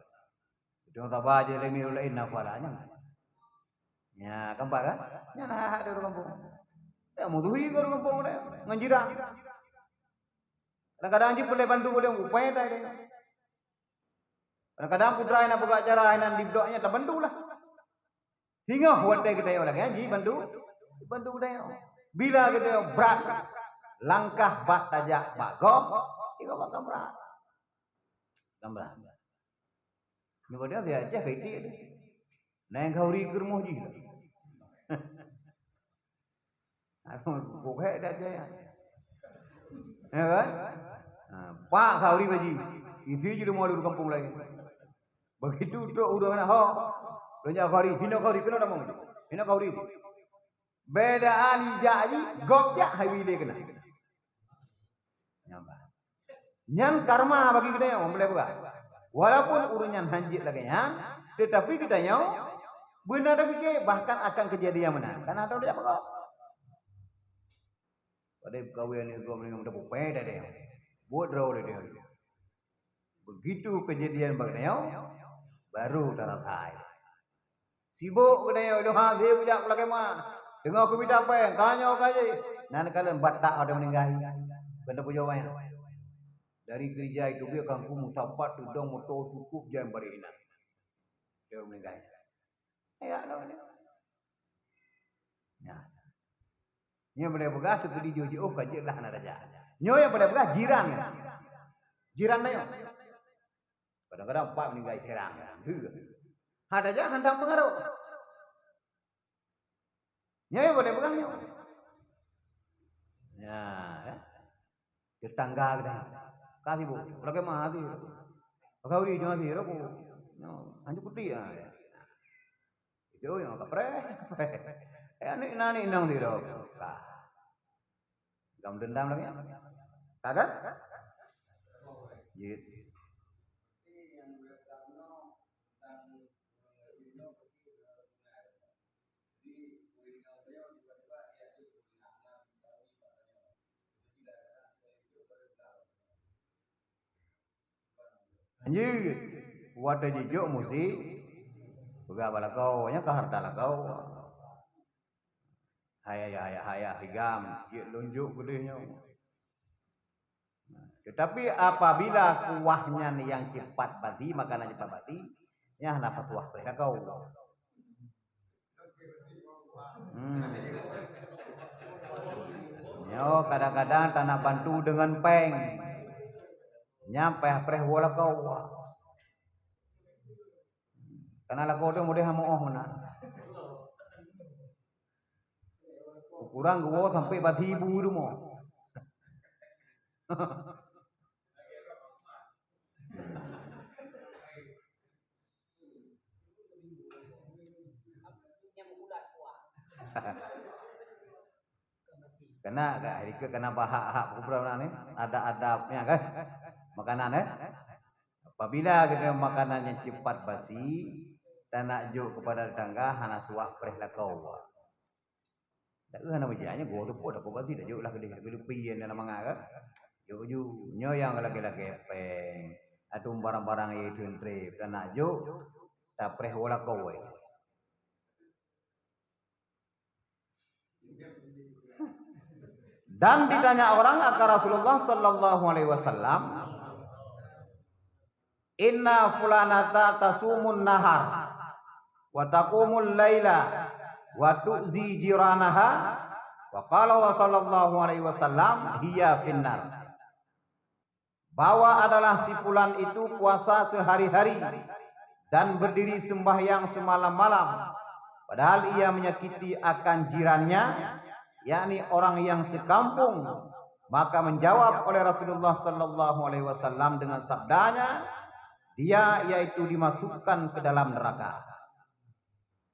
Itu sabar je lé mirul lain nafala nyan. Ya, keempat kan? Nyan hak-hak di ureueng kampung. Ya, mutuhi ke ureueng kampung deh, ngon jirang. Kadang-kadang jih peureulèe bantu ureueng kupai tai deh. Kadang-kadang putra nyang peugah acara nyang diblok nyan tabantu lah. Singoh watèe geutanyoe lagèe nyan jih bantu, bantu geutanyoe. Bila geutanyoe brat langkah bak tajak bak gob, singoh bak brat. Bak brat. Nyoe padahai si Aceh ka iték tu. Nai khauri keu rumoh jih. Aku kok hek dah jaya. Ya kan? Ha, pak khauri baji. Isi je rumoh di kampung lain. Begitu trok ureueng na ho. Lonjak khauri, hina khauri, kena nama. Hina khauri. Bedaan ijak ji, gop jak hai bile kena. Nyan bah. Nyan karma bagi geutanyoe, boleh peugah. Walaupun ureueng nyan hanjeuet lagèe nyan, tetapi geutanyoe beuna tapike bahkan akan kejadian meunan. Karena ada udah peugah. Pada kawen ni gom ni meuteupue tadi. Buet droe tadi. Begitu kejadian bak geutanyoe, baru tarasa. Sibok geutanyoe, "Aduh, ha, sibok jak pulak kemah. Teungoh keu mita péng, ka nyoe ka jih." Nan kalon batak ada meninggai. Keuneuk peujaweueb nyan. Dari gereja itu dia kangku musapat tudong moto cukup jan bari inan. Dia meninggai. Ya, ada ni. Ya. Nyoe boleh peugah tu di jujur ka jeuet lah aneuk raja. Nyoe yang boleh peugah jiran. Jiran nyoe. Kadang-kadang empat meninggai serang. Hana jak hantam pengaruh. Nyoe boleh peugah nyoe. Ya, ya. Tetangga kita. Kasih bu, lagi mah hati. Kau di jangan sih rokok. Nyoe, anjuk putih ah. Itu yang kapreh. Eh, aneuk nani nang di rokok. Gam dendam lagi. Kagak? Jit. Lanjut. Watèe jijok musi peugah bak lakoe, nyan ka hareuta lakoe. Hai ayah, hai ayah, hai gam, jeuet lôn jok keudeh nyoe. Tetapi apabila kuah nyan nyang cepat basi, makanan cepat basi, nyan hana patuah preh lakoe. Hmm. Nyoe kadang-kadang tanak bantu deungon péng. Nyan preh-preh woe lakoe. Kana lakoe teuh model hana meu'oh meunan. Ukurang geuwoe sampai bak sibu rumoh. Kena ka, dikeue kena bahak-hak peugubra meunan ni, adab-adabnya kan. Makanan eh. Apabila kita makanan yang cepat basi, tanak jok kepada tetangga hana suah preh lakoe. Dak hana meujak nyoe goe teupot dak basi dak jok lah keudeh, keudeh pien dan mangat kan. Jok ju, nyoe yang lagèe-lagèe péng, atau barang-barang ye teuntre, tanak jok, tapreh woe lakoe. Dan ditanya orang akan Rasulullah sallallahu alaihi wasallam, "Inna fulanata tasumun nahar wa taqumul laila wa tu'zi jiranaha." Wa qala sallallahu alaihi wasallam, "Hiya finnar." Bahwa adalah si fulan itu puasa sehari-hari dan berdiri sembahyang semalam-malam, padahal ia menyakiti akan jirannya, yakni orang yang sekampung, maka menjawab oleh Rasulullah sallallahu alaihi wasallam dengan sabdanya, "Dia yaitu dimasukkan ke dalam neraka."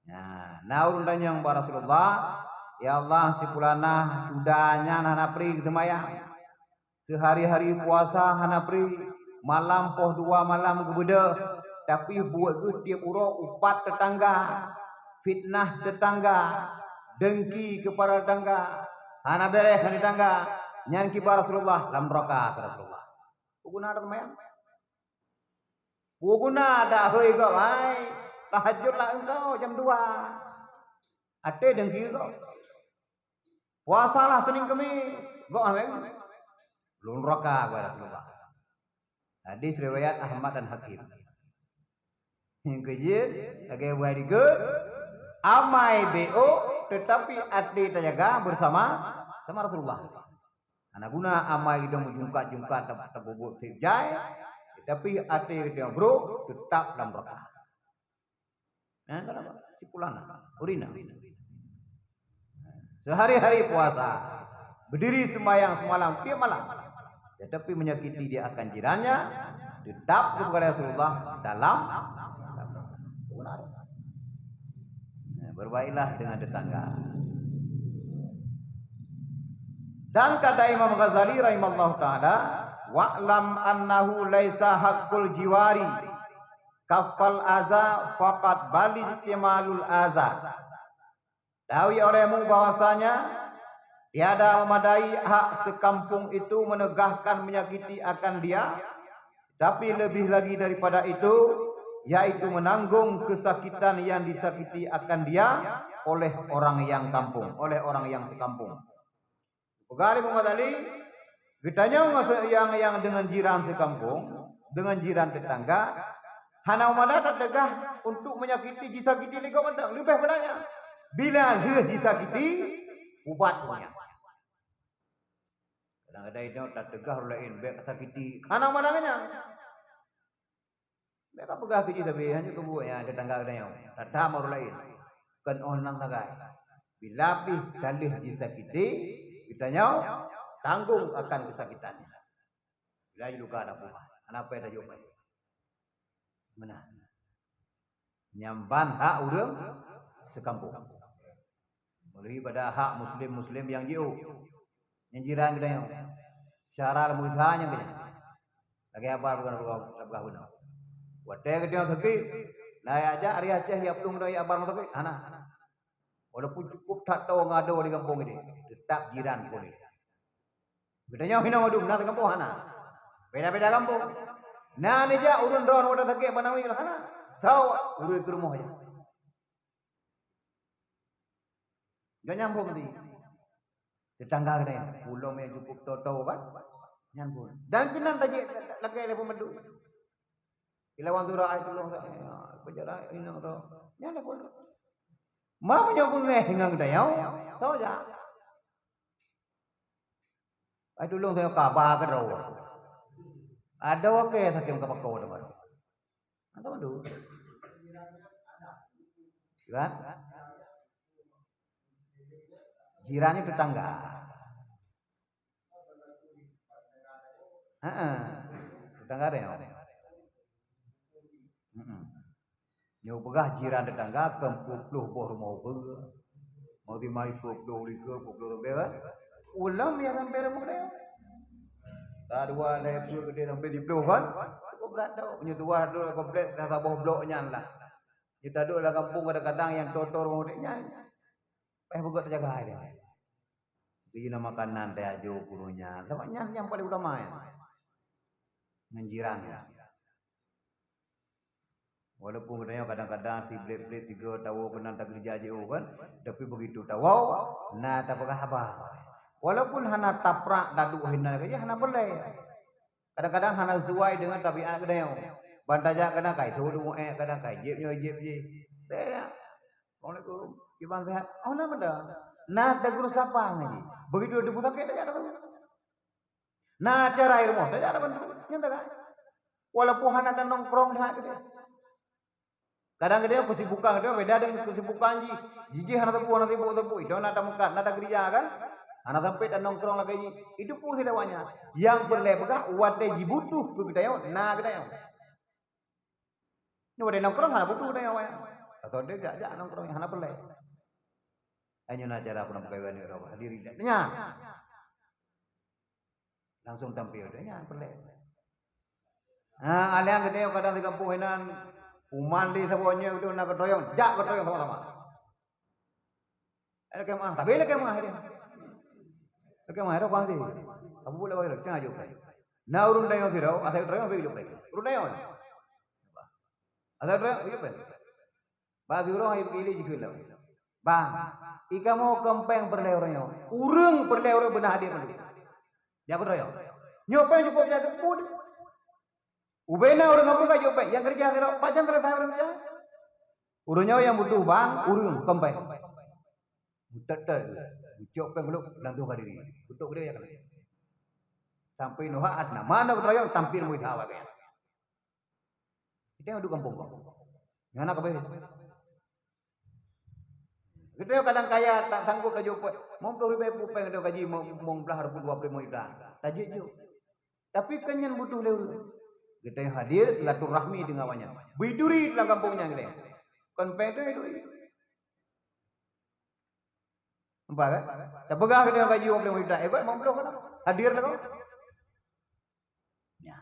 Nah, na ureueng tanyong bak Rasulullah, "Ya Allah, si fulanah cuda nyan hana pri seumayang. Seuhari-hari puasa hana pri, malam poh dua malam geubeudôh, tapi buet geuh tiep uroe upat teutangga, fitnah teutangga, dengki keupada teutangga, hana bèrèh ngon teutangga." Nyan kiban Rasulullah, lam neuraka kheun Rasulullah. Peue guna dak seumayang? Peue guna dak hôi gob, hai, tahajud lah engkau jam dua. Até dengki gob. Puasalah Senin Kemis, gob hai. Lôn neuraka gob Rasulullah. Hadis riwayat Ahmad dan Hakim. Nyang keujeuet, lagèe buah digeuet, amai B O, tetapi até tajaga bersama sama Rasulullah. Hana guna amai idong meujungkat-jungkat, ta-, tapubuet tiep jai, Tapi até geutanyoe brok, teutap lam neuraka. Nah, kenapa? Si pulana, urina. Sehari-hari puasa, berdiri sembahyang semalam, tiap malam. Tetapi menyakiti dia akan jirannya, tetap kepada Rasulullah dalam. Nah, berbaiklah dengan tetangga. Dan kata Imam Ghazali rahimahullah taala, "Wa'lam annahu laisa haqqul jiwari kaffal aza faqat bal ihtimalul aza." Ketahui olehmu bahwasanya tiada memadai hak sekampung itu menegahkan menyakiti akan dia, tapi lebih lagi daripada itu, yaitu menanggung kesakitan yang disakiti akan dia oleh orang yang kampung, oleh orang yang sekampung. Peugah lé Muhammad Ali, geutanyoe ngon se-, nyang, nyang deungon jiran seukampông, deungon jiran teutangga, hana meumada tateugah untuk menyakiti, jisakiti lé gob mantong, leubeh pada nyan. Bila lheueh jisakiti, ubat nyan. Kadang-kadang inong tateugah ureueng laén, bèk sakiti, hana meumada nyan. Bèk kapeugah keu jih sabe, hana keubuet nyan teutangga geutanyoe. Tatham ureueng laén. Kon óh nan sagai. Bila pih ka lheueh jisakiti, geutanyoe tanggong akan keusakitan nyan. Bila jiluka na peue, hana payah tajok pai. Meunan. Nyan ban hak ureueng seukampông. Meuleubèh pada hak muslim-muslim nyang jiôh. Nyang jiran geutanyoe. Syara lam usaha nyang keunyan. Lagèe haba bukan peugah, peugah bunoe. Watèe geutanyoe sakét, na jak jak ari Aceh jak plueng geutanyoe jak bar sakét, hana. Walaupun cukup that toe ngon adoe di gampông idéh, teutap jiran kon idéh. Geutanyoe hinoe mandum na sikampông hana. Beda-beda gampông. Na neujak ureueng droeneuh watèe sakét bak Nawi hana. Sawa ureueng keu rumoh jak. Gak nyambung tadi. Tetangga kita ya, ulôn yang cukup tahu-tahu kan? Nyambung. Dan keunan tajak lagèe lé peumadu. Ilawan surah ai tulông sa, ya, pejarai inong tu. Nyan aku. Mau nyoe beungèh ngon geutanyoe, saja. Ai tulông sa kaba keudroe. Adoe ke sakém ka pako teuma. Atau mandum. Kan? Jiran itu tetangga. Heeh. Tetangga ada ya? Heeh. Nyoe peugah jiran tetangga keu peuet ploh boh rumoh ubeue. Mau dimai peuet ploh likeu, peuet ploh sampé kan? Ulôn nyang sampé rumoh dia. Ka dua lhèe peuet geude sampé siploh kan? Cukup brat tu. Nyoe dua dua komplek dah saboh blok nyan lah. Nyoe taduek lam gampông kadang-kadang nyang tor-tor rumoh dia nyan. Payah beugöt tajaga dia. Bri na makanan, teuajoe keu ureueng nyan. Sabab nyan nyang paleng utama nyan. Ngon jiran nyan. Walaupun geutanyoe kadang-kadang si blét-blét tiga tawoe keunan takeurija jiôh kan, tapi begitu tawoe, na tapeugah haba. Walaupun hana taprak taduek hinan lagèe nyan, hana peureulèe. Kadang-kadang hana sesuai dengan tabiat geutanyoe. Ban tajak kadang kai thô duek, kadang kai jieb nyoe jieb jih. Beda. Assalamualaikum. Kiban sehat? Oh, na meuda. Na tageureuh sapa ngon jih. Begitu teupeu sakét tajak tabantu. Na acara i rumoh, tajak tabantu. Nyan tagai. Walaupun hana tanongkrong that geutanyoe. Kadang geutanyoe keusibukan geutanyoe beda dengan keusibukan jih. Jih, jih hana teupeu, hana sibuk-sibuk. Itu na tameukat, na takeurija kan? Hana sampai tanongkrong lagèe jih. Itu pun sidawanya. Nyang peureulèe peugah, watèe jibutuh keu geutanyoe, na geutanyoe. Nyoe watèe nongkrong hana butuh geutanyoe awaknyan. Atau dia jak-jak nongkrong nyang hana peureulèe. Ai nyoe na acara peunampaian nyoe, hadiri jak. Nyan. Langsung tampil dia nyan peureulèe. Ha, aliang geutanyoe kadang di gampông inan, uman di saboh nyoe beutôi na geutoyong, jak geutoyong sama-sama. Eh, lakèe meu'ah, tapi lakèe meu'ah dia. Lakèe meu'ah, ada kuanti. Abu Bakar lagi, cang ajuk pai. Na ureueng dayong sidroe, asai geutoyong, tapi ajuk pai. Ureueng dayong. Asai geutoyong, ajuk pai. Bak sidroe hai pilih jikheun lom. Bang, i kamoe keumpeng peureulèe uroe nyoe. Ureueng peureulèe uroe beuna hadiah mandum. Jak keu droe. Nyoe péng cukôp jak keu put. Ubena ureueng kampung ka jok péng, nyang keureuja sidroe, pajan selesai ureueng keureuja. Uroe nyoe nyang butuh bang, ureueng keumpeng. Meutet-tet, geucok péng glok, langsung ka diri. Beutôi geude jak keunoe. Sampai noha at nama na geutroyong tampil muisa awak nyan. Dia duduk kampung kau. Yang nak kau bayar. Kita kadang kaya tak sanggup laju pun. Mau puluh ribu pun pengen dia gaji mau mau belah ribu dua puluh lima juta. Tajik je. Tapi kan nyan butuh lé ureueng. Kita hadir silaturahmi dengan awaknyan. Biduri dalam kampung nyan kita. Kon peng tu duri. Nampak kan? Tapeugah keu dia gaji ureueng lima juta, eh, buat lima puluh kan? Hadir lah kau. Ya.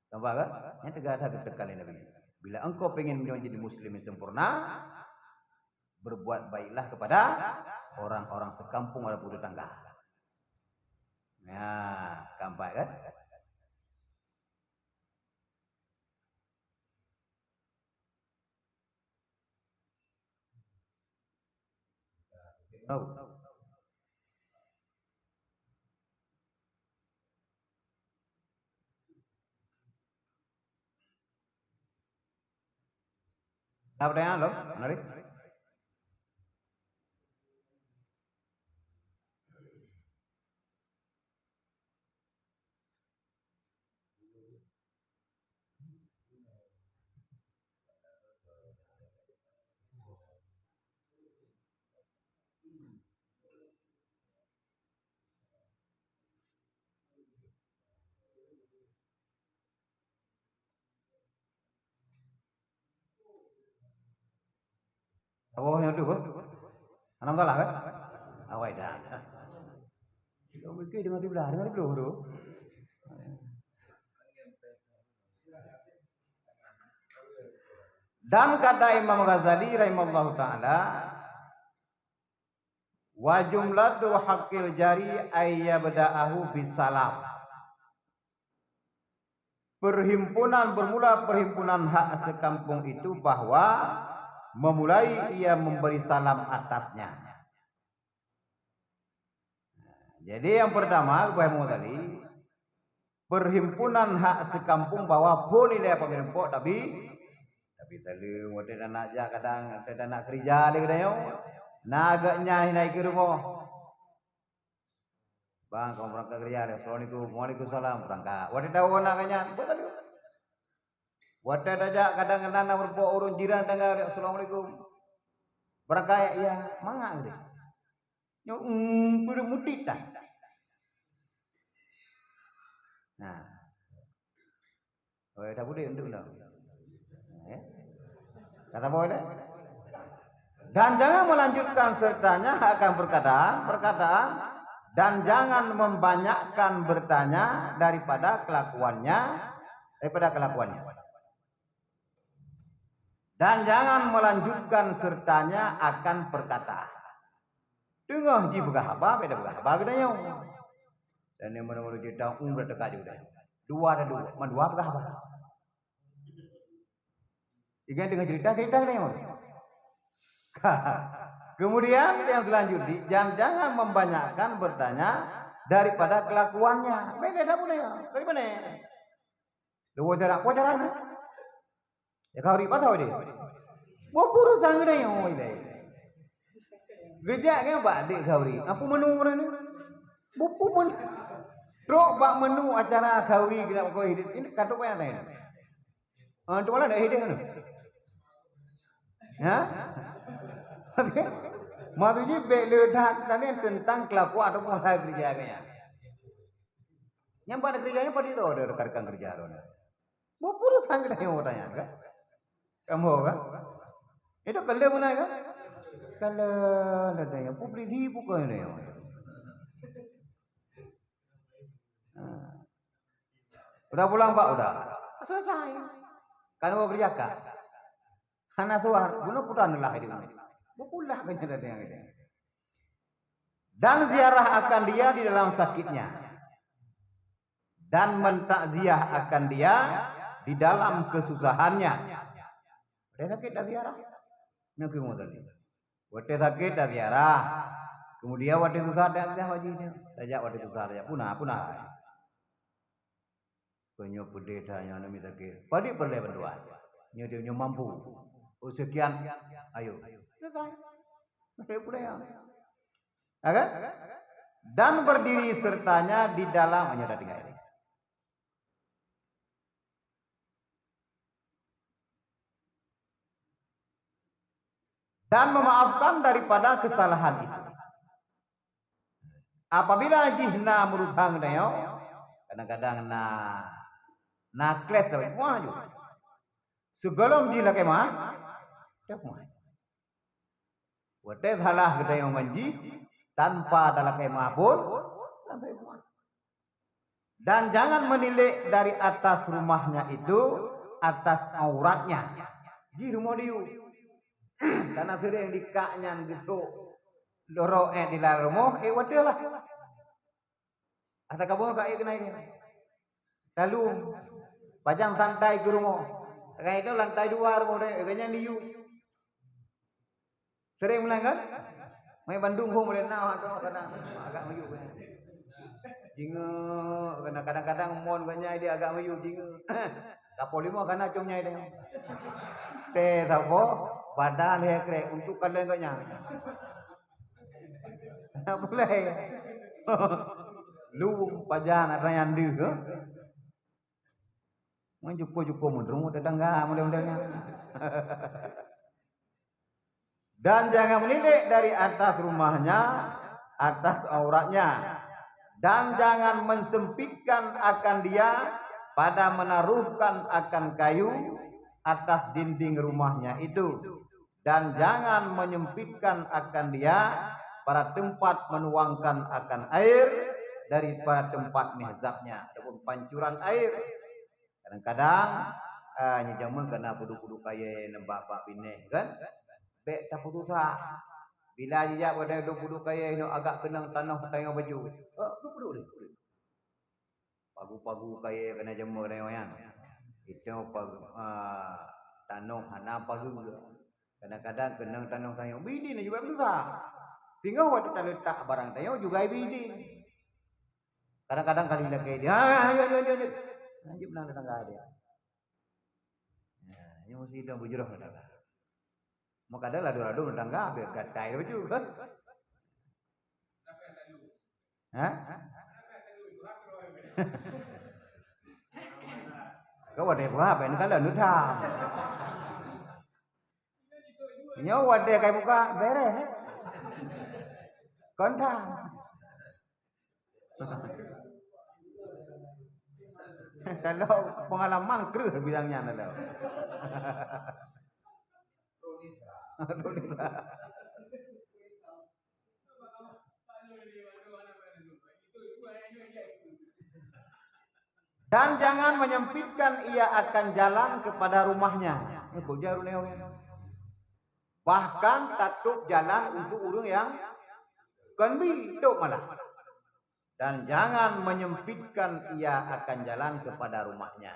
Nampak kan? Yang tegas dah geuteuka lé Nabi. Bila engkau pengen menjadi muslim yang sempurna, berbuat baiklah kepada orang-orang sekampung ataupun tetangga. Ya, keempat kan? Oh. Apa tanya lo? Menarik. Apa yang tu? Anak salah kan? Awai dah. Kau mikir dengan sebelah, dengan sebelah tu. Dan kata Imam Ghazali rahimahullahu taala, "Wa jumlatu haqqil jari ay yabda'ahu bisalam." Perhimpunan, bermula perhimpunan hak sekampung itu bahwa memulai ia memberi salam atasnya. Jadi yang pertama, Abu Muhammad Ali, perhimpunan hak sekampung bahwa phon ilée pamimpok tapi tapi taleueng watée tanak jak kadang watée tanak keurija lé geutanyoe. Na geuh nyan hina ikeue rumoh. Bang, kamoe beurangkat keurija lé. Assalamualaikum. Waalaikumsalam. Beurangkat. Watée tawoe na geuh nyan, buet taleueng. Watée tajak kadang-kadang na meurumpok ureuëng jiran tangga, "Assalamualaikum." Beurangkat, ya, mangat geuh. Nyoe, mm, peureumutit dah. Nah. Oh, dah boleh untuk dah. Eh? Kata boy dah. Dan jangan melanjutkan sertanya akan perkataan, perkataan, dan jangan membanyakkan bertanya daripada kelakuannya, daripada kelakuannya. Dan jangan melanjutkan sertanya akan perkataan. Teungoh jipeugah haba, beda peugah haba geutanyoe. Dan yang mana-mana cerita umrah dekat juga. Dua ada dua, mandua peugah haba. Ikan dengan cerita, cerita geutanyoe. Kemudian yang selanjutnya, jangan, jangan membanyakkan bertanya daripada kelakuannya. Beda dah boleh. Dari mana? Dua cara, apa cara ni? Ya kau ri pasal dia. Boh puru sang dia yang oi dai. Gejak kan bak dek kau ri. Apa menu orang ni? Boh pun. Trok bak menu acara kau ri kena kau hidup. Ini kata apa yang lain? Ah, tu malah dah hidup tu. Ha? Maksudnya bek le dah tadi tentang kelakuan ataupun hal kerja kaya. Nyang pada kerja nyang pada dah ada rekan-rekan kerja dah. Beupurusan keuh tanyoe tanya kan? Kamoe kan? Itu keuleue meunan kan? Keuleue ada yang publik bukan ada yang. Ha. Udah pulang pak udah. Selesai. Kan mau kerja kah? Hana suar, guna putan lah itu. Bepulah kanya dari yang itu. Dan ziarah akan dia di dalam sakitnya. Dan mentakziah akan dia di dalam kesusahannya. Watée sakét dak ziarah. Nyang keumu tadi. Watée sakét dak ziarah. Kemudian watée susah dak ziarah wajib dia. Tajak watée susah tajak punah, punah. Peunyoe peudeh that nyoe aneuk miet sakét. Padit peureulée bantuan. Nyoe dia nyoe mampu. Oh sekian. Ayo. Selesai. Masih pulai ya. Ya kan? Dan berdiri sertanya di dalam hanya dah tinggal ini. Dan memaafkan daripada kesalahan itu. Apabila jih na meuruthang geutanyoe, kadang-kadang na, na clash dalam rumah ju. Sigohlom jih lakée maaf, teuh maaf. Watée salah geutanyoe ngon jih, tanpa talakée maaf pun, lakée maaf. Dan jangan menilik dari atas rumahnya itu, atas auratnya. Jih rumoh diyueb. Karena sering dikak nyan geusok lorok eh di dalam rumoh, eh, wadah lah. Asa kaboe ka ék keunan nyan. Lalu, pajang santai keu rumoh. Kan itu lantai dua rumoh deh, kan nyan diyueb. Sering meunan kan? Mai bandum hom lé na, aduh, kadang agak maju kan. Jingeuk, kadang-kadang mon ganya dia agak maju jingeuk. Kapol lima kana com nyai deh. Teh sapo, badan he krek untuk kalian ganya. Boleh. Lu pajan ada yang deh. Mencukup-cukup mudrung tetangga mudah-mudahan. Dan jangan menilik dari atas rumahnya, atas auratnya. Dan jangan mensempitkan akan dia pada menaruhkan akan kayu atas dinding rumahnya itu. Dan jangan menyempitkan akan dia pada tempat menuangkan akan air daripada tempat mihzabnya ataupun pancuran air. Kadang-kadang, ah, nyoe jameun kana peuduek-peuduek kayée nibak bak binéh kan. Bék tapeususah. Bila jijak pada peuduek-peuduek kayée nyoe agak keunong tanoh tanyoe baju. Oh, peuduek-peuduek. Pagu-pagu kayée kana jameun tanyoe nyan. Itu pagu, ah, tanoh hana pagu. Kadang-kadang keunong tanoh tanyoe bidin juga susah. Sehingga waktu taleutak barang tanyoe juga bidin. Kadang-kadang kali lagée dia, "Ah, ayo, ayo, ayo, ayo." Lanjut menang tetangga dia. Ya, ini mesti dah bujroh tetangga. Maka ada ladu-ladu tetangga, biar gatai dia baju. Hah? Kau ada apa? Ini kalau nudam. Nyoe watée kai buka, beres. Kontan. Kalau pengalaman kreueh bidang nyan ada. Dan jangan menyempitkan ia akan jalan kepada rumahnya. Ini bujang ureueng nyoe. Bahkan tatôp jalan untuk ureueng nyang kon bi, tôp malah. Dan jangan menyempitkan ia akan jalan kepada rumahnya.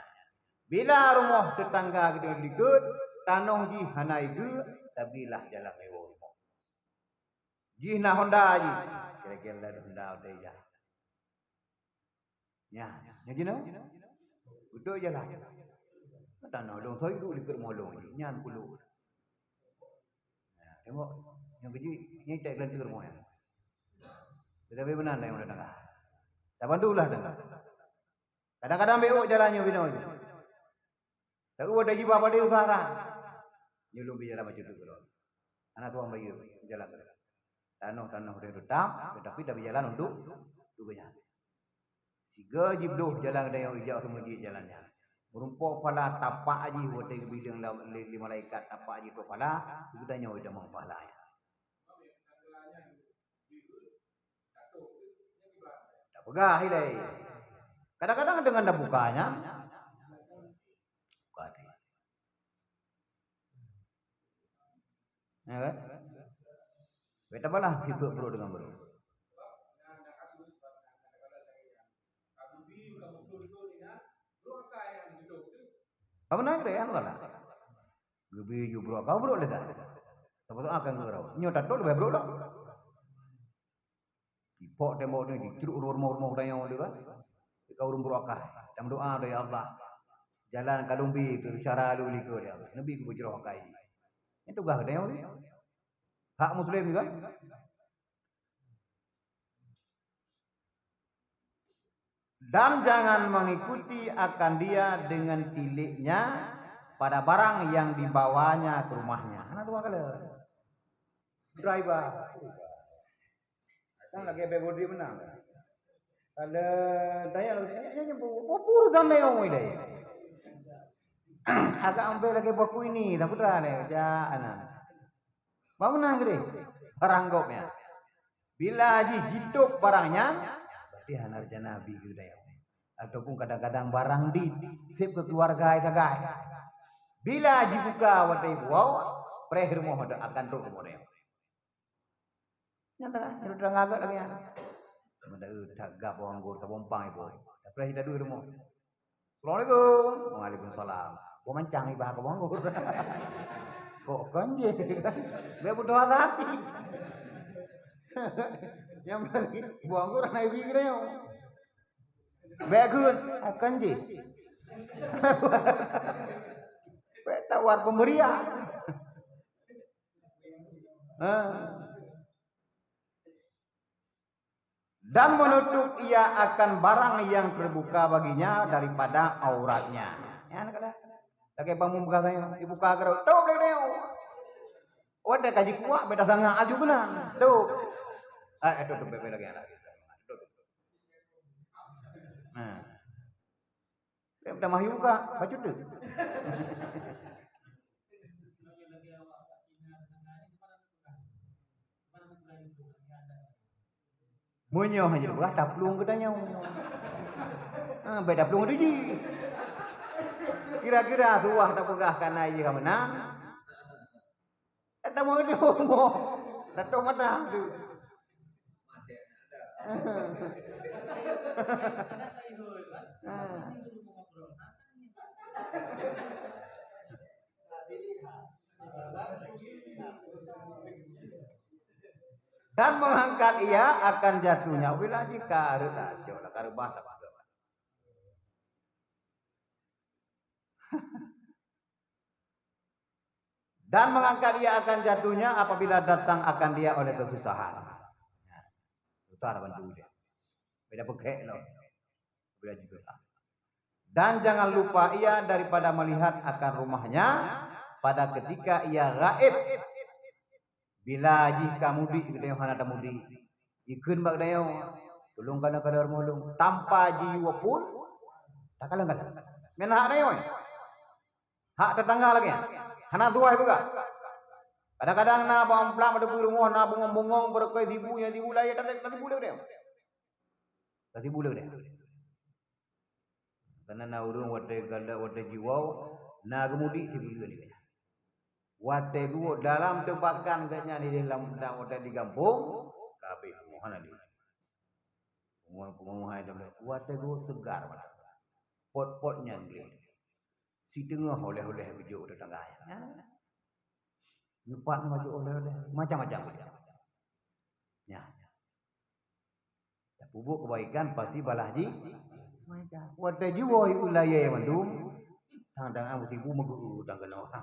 Bila rumoh tetangga geutanyoe likot, tanoh jih hana igeue, tabilah jalan lewat rumoh. Jih na honda jih. Kira-kira na honda udah ijak. Nya, nya jinoe. Beutôi jalan. Tanoh lôn soi duek likot rumoh lôn jih. Nyan puluh. Nah, tengok. Nyang keuji, nyang tak gelantur rumoh nyan. Tetapi beuna nyang udah dengar. Tabantulah dengar. Kadang-kadang beuk jalan nyoe binoe. Tapi udah jiba pada usaha. Nyelum bi jalan macam tu keudroe. Anak tuan bayu jalan keudroe. Tanoh-tanoh dia tetap, tetapi tapi jalan untuk duganya. Siga jibloh jalan dayong ijak seumujik jalan nyan. Meureumpok pala tapak jih watée geubideng lé, lé malaikat tapak jih keu pala, geutanyoe tamong pahala nyan. Tapeugah ilée. Kadang-kadang dengan tabuka nyan, buka hati. Ya kan? Beta balah sifat buruk dengan buruk. Apa nak kata yang mana? Geubri ju brok kau brok lé kan. Tapi tu akan geurau. Nyoe tato leubeh brok lah. Ipok tembok ni dicuruk rumoh-rumoh dayong tu kan. Kau ureueng brok kah. Dan doa, "Ya Allah, jalan kalumbi ke syara lu likot, ya Allah." Nabi ku bujroh kai. Ini tugas dayong ni. Hak muslim juga. Dan jangan mengikuti akan dia dengan tiliknya pada barang yang dibawanya ke rumahnya. Hana tuha kala. Driver. Kan lagèe bebo di menang. Kalau daya, daya, daya, oh, puru dan daya, oh, daya. Agak ambil lagi buku ini, tak putra ni, ja, anak. Bangunan gede, barang gobnya. Bila ji jitôb barang nyan, berarti hana rencana bi keu dayah. Ataupun kadang-kadang barang di sép keu keluarga sagai. Bila jibuka watèe ibuwoe, preh rumoh akan trok rumoh dayah. Nyata kan? Nyata ngagak lagi nyan. Sama dah, eh, tak gap orang gor, sabompang ibu. Dah preh dah duit rumoh. Assalamualaikum. Waalaikumsalam. Buah mancang iba ke banggur. Kok kan je? Dia butuh hati. Yang bagi banggur anak ibu kena yo. Bagus, akan je. Baik tawar pemberian. Ha. Dan menutup ia akan barang yang terbuka baginya daripada auratnya. Ya, nak kata. Lagi bangun buka saya, ibu ka gerau, tutup lagi dia. Wadah kaji kuat, beda sangat aju benar. Tuh. Ah, itu tuh bebe lagi anak. Nah. Dia dah mahyu buka, bacut tu. Meunyoe hana jipeugah, taplueng geutanyoe. Ha, bèk taplueng tu jih. Kira-kira tuwah tapeugah kana ié ka meunang. Kata mau tu, mau. Datang mata tu. Ha. Dan mengangkat ia akan jatuhnya. Bila jika reda, jauh lah karubah tak apa. Dan mengangkat ia akan jatuhnya apabila datang akan dia oleh kesusahan. Susah nak bantu dia. Beda pekek loh. Beda juga. Dan jangan lupa ia daripada melihat akan rumahnya pada ketika ia gaib. Bila jih ka mudik, geutanyoe hana tamudik. Jikheun bak geutanyoe, "Tulông kana-kana rumoh lôn." Tanpa jiyue pun, takalon-kalon. Meunan hak tanyoe. Hak tetangga lagèe nyan. Hana tuwah ipeugah. Kadang-kadang na bak amplop, na teupeue rumoh, na bungong-bungong, beureukai sibu, nyang sibu laén, tak, tak sibu lé deh. Tak sibu lé deh. Karena na ureueng watèe ganda, watèe jiwoe, na geumudik sibuleuen nyan. Watèe geuwoe dalam teubakan geuh nyan di dalam, dalam watèe di gampông, ka habéh rumoh hana lé. Rumoh, rumoh hai dalam, watèe geuwoe seugar malam. Pot-pot nyang gleh. Siteungoh oleh-oleh geujok u teutangga nyan. Nyan. Nyoe pat nyoe geujok oleh-oleh, macam-macam geujok. Nyan. Tapeubuet keubaikan pasti balah jih kebaikan. Watèe jiwoe u layèe mandum, sang tangan meusibu meugeu-eu tangga nyoe.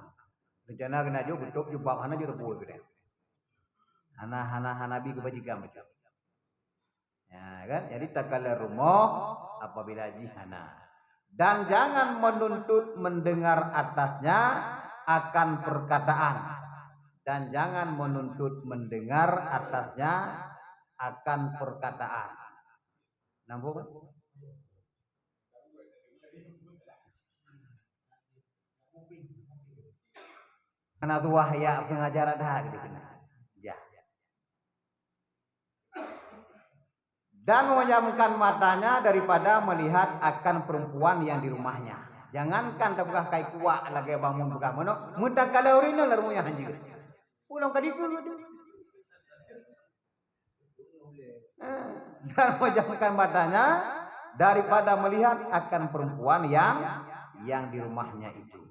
Rencana keuneuk jok beutôb jubak hana jok teupeue keudeh. Hana, hana, hana bi keubajikan beutôi. Ya, kan? Jadi, takalon rumoh apabila jih hana. Dan jangan menuntut mendengar atasnya akan perkataan. Dan jangan menuntut mendengar atasnya akan perkataan. Nambah, kan? Hana tuwah ya sengaja ada gitu kena. Ya. Dan memejamkan matanya daripada melihat akan perempuan yang di rumahnya. Jangankan tapeugah kai kuat lagèe bangun peugah meunoe, meutakala ureueng nyan lam rumoh nyan hanjeuet. Pulang ka dikeue tu. Eh, dan memejamkan matanya daripada melihat akan perempuan yang, yang di rumahnya itu.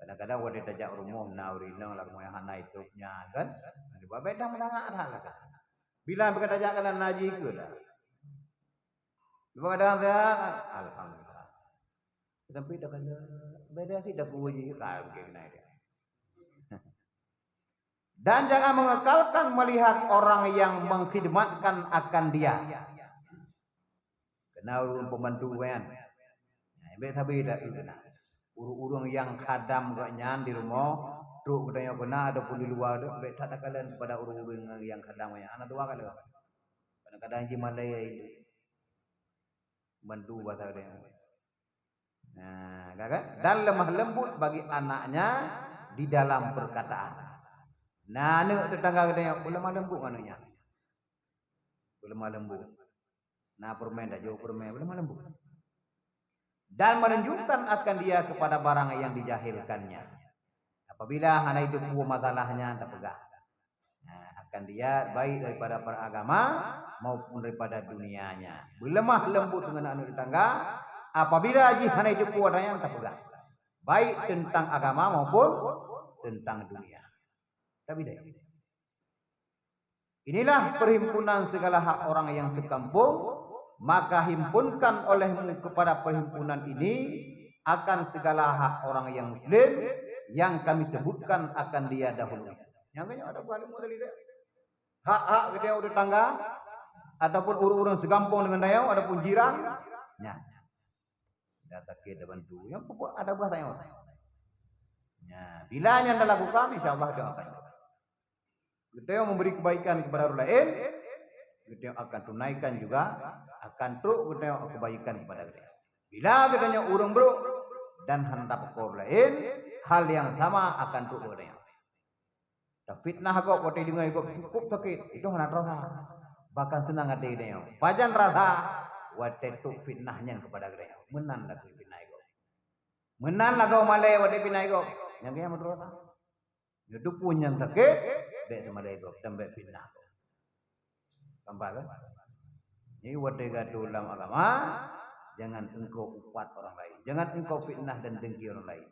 Kadang-kadang watèe tajak rumoh na ureueng inong lam rumoh nyang hana itôb nyan kan. Bèk dah meunangak that lah kan. Bila bèk tajak keunan najih keu dah. Lepas kadang sehat, alhamdulillah. Tapi dah kena beda sih dah kuji kan, mungkin kena dia. Dan jangan mengekalkan melihat orang yang mengkhidmatkan akan dia. Kena ureueng pembantu kan. Nah, bèk sabe dak kena. Ureueng-ureueng nyang khadam gobnyan di rumoh, trok geutanyoe keunan ataupun di luwa tu, bèk that takalon kepada ureueng-ureueng nyang khadam nyan. Hana dua kali. Kadang-kadang jih malèe bantu bahasa geutanyoe. Nah, kan? Dan lemah lembut bagi anaknya di dalam perkataan. Nah, aneuk tetangga geutanyoe, beulemah lembut ngon aneuk nyan. Beulemah lembut. Nah, peureumèn dak jok peureumèn, beulemah lembut. Dan menunjukkan akan dia kepada barang yang dijahilkannya. Apabila hana jiteupeue masalahnya, tapeugah. Nah, akan dia baik daripada perkara agama maupun daripada dunianya. Beulemah lembut dengan aneuk tetangga apabila jih hana jiteupeue nyan tapeugah. Baik tentang agama maupun tentang dunia. Tapi deh. Inilah perhimpunan segala hak orang yang sekampung, maka himpunkan olehmu kepada perhimpunan ini akan segala hak orang yang muslim yang kami sebutkan akan dia dahulu. Nyang keuh nyoe ada buah ilmu tadi deh. Hak-hak geutanyoe tetangga ataupun ureueng-ureueng segampông dengan tanyoe ataupun jiran. Nyan. Dah sakét dah bantu. Nyang pokok ada buah tanyoe. Nyan, bila nyan talakukan, insya Allah doakan. Geutanyoe memberi kebaikan kepada orang lain, geutanyoe akan tunaikan juga, akan trok geutanyoe kebaikan kepada geutanyoe. Bila geutanyoe ureueng brok dan hana tapeukong ureueng lain, hal yang sama akan trok geutanyoe. Tafitnah gob watèe deungoe gob cukup sakét, itu hana terasa. Bahkan seunang até geutanyoe. Pajan rasa watèe trok fitnah nyan kepada geutanyoe. Meunan lagoe fitnah gob. Meunan lagoe malèe watèe fitnah gob. Nyang keuh nyan meuterasa. Nyoe teupeu nyan sakét, bèk teumalèe gob dan bèk fitnah gob. Nampak kan? Jadi watèe gadoh lam agama, jangan engkau upat orang lain. Jangan engkau fitnah dan dengki orang lain.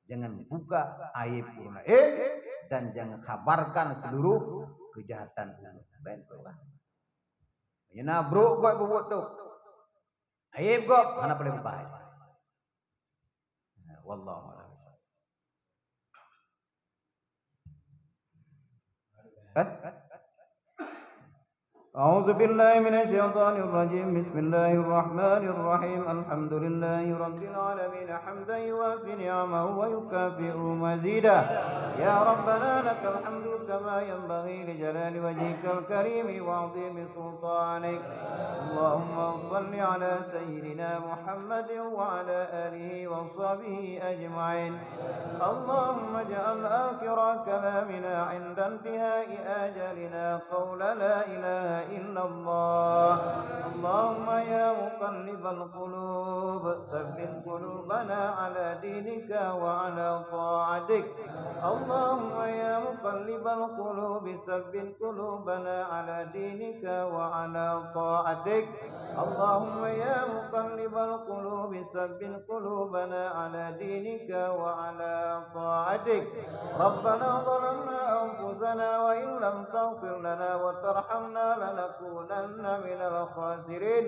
Jangan buka aib orang lain dan jangan khabarkan seluruh kejahatan orang. Bèk tu lah. Nyang na brok gob peubuet tu. Aib gob hana peureulèe buka aib. Wallahu a'lam. Eh? أعوذ بالله من الشيطان الرجيم. بسم الله الرحمن الرحيم. الحمد لله رب العالمين. حمدا يوافي نعمه ويكافئ مزيده. يا ربنا لك الحمد كما ينبغي لجلال وجهك الكريم وعظيم سلطانك. اللهم صل على سيدنا محمد وعلى آله وصحبه أجمعين. اللهم اجعل آخر كلامنا عند انتهاء آجالنا قول لا إله إلا الله. اللهم يا مقلب القلوب ثبت قلوبنا على دينك وعلى طاعتك. اللهم يا مقلب القلوب ثبت قلوبنا على دينك وعلى طاعتك. اللهم يا مقلب القلوب ثبت قلوبنا على دينك وعلى طاعتك. ربنا ظلمنا أنفسنا وإن لم تغفر لنا وترحمنا لنكونن من الخاسرين.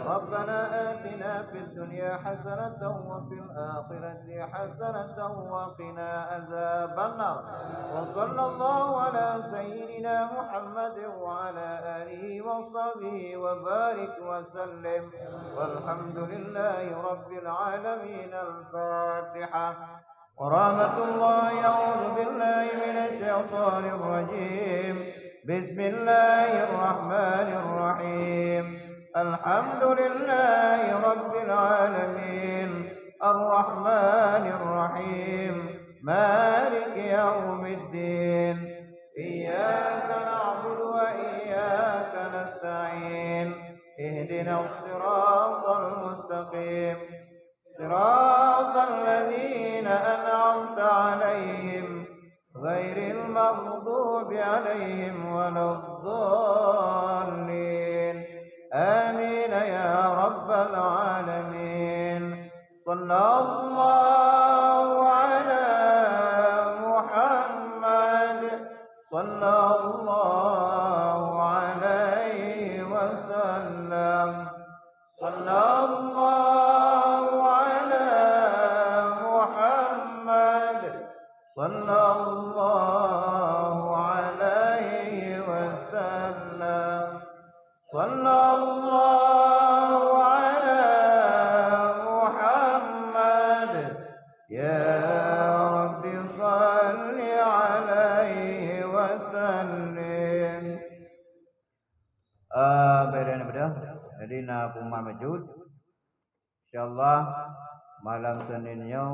ربنا آتنا في الدنيا حسنة وفي الآخرة حسنة وقنا عذاب النار. وصلى الله على سيدنا محمد وعلى آله وصحبه وبارك وسلم. والحمد لله رب العالمين. الفاتحة. ورحمة الله. أعوذ بالله من الشيطان الرجيم. بسم الله الرحمن الرحيم. الحمد لله رب العالمين. الرحمن الرحيم. مالك يوم الدين. إياك نعبد وإياك نستعين. اهدنا الصراط المستقيم. صراط الذين أنعمت عليهم غير المغضوب عليهم ولا الضالين. آمين يا رب العالمين. صلى الله على محمد. صلى الله عليه وسلم. صلى الله على محمد. صلى الله عليه وسلم. صلى الله على محمد. يا رب صل Jadi na pengumuman bacut. Insyaallah malam Senin nyoe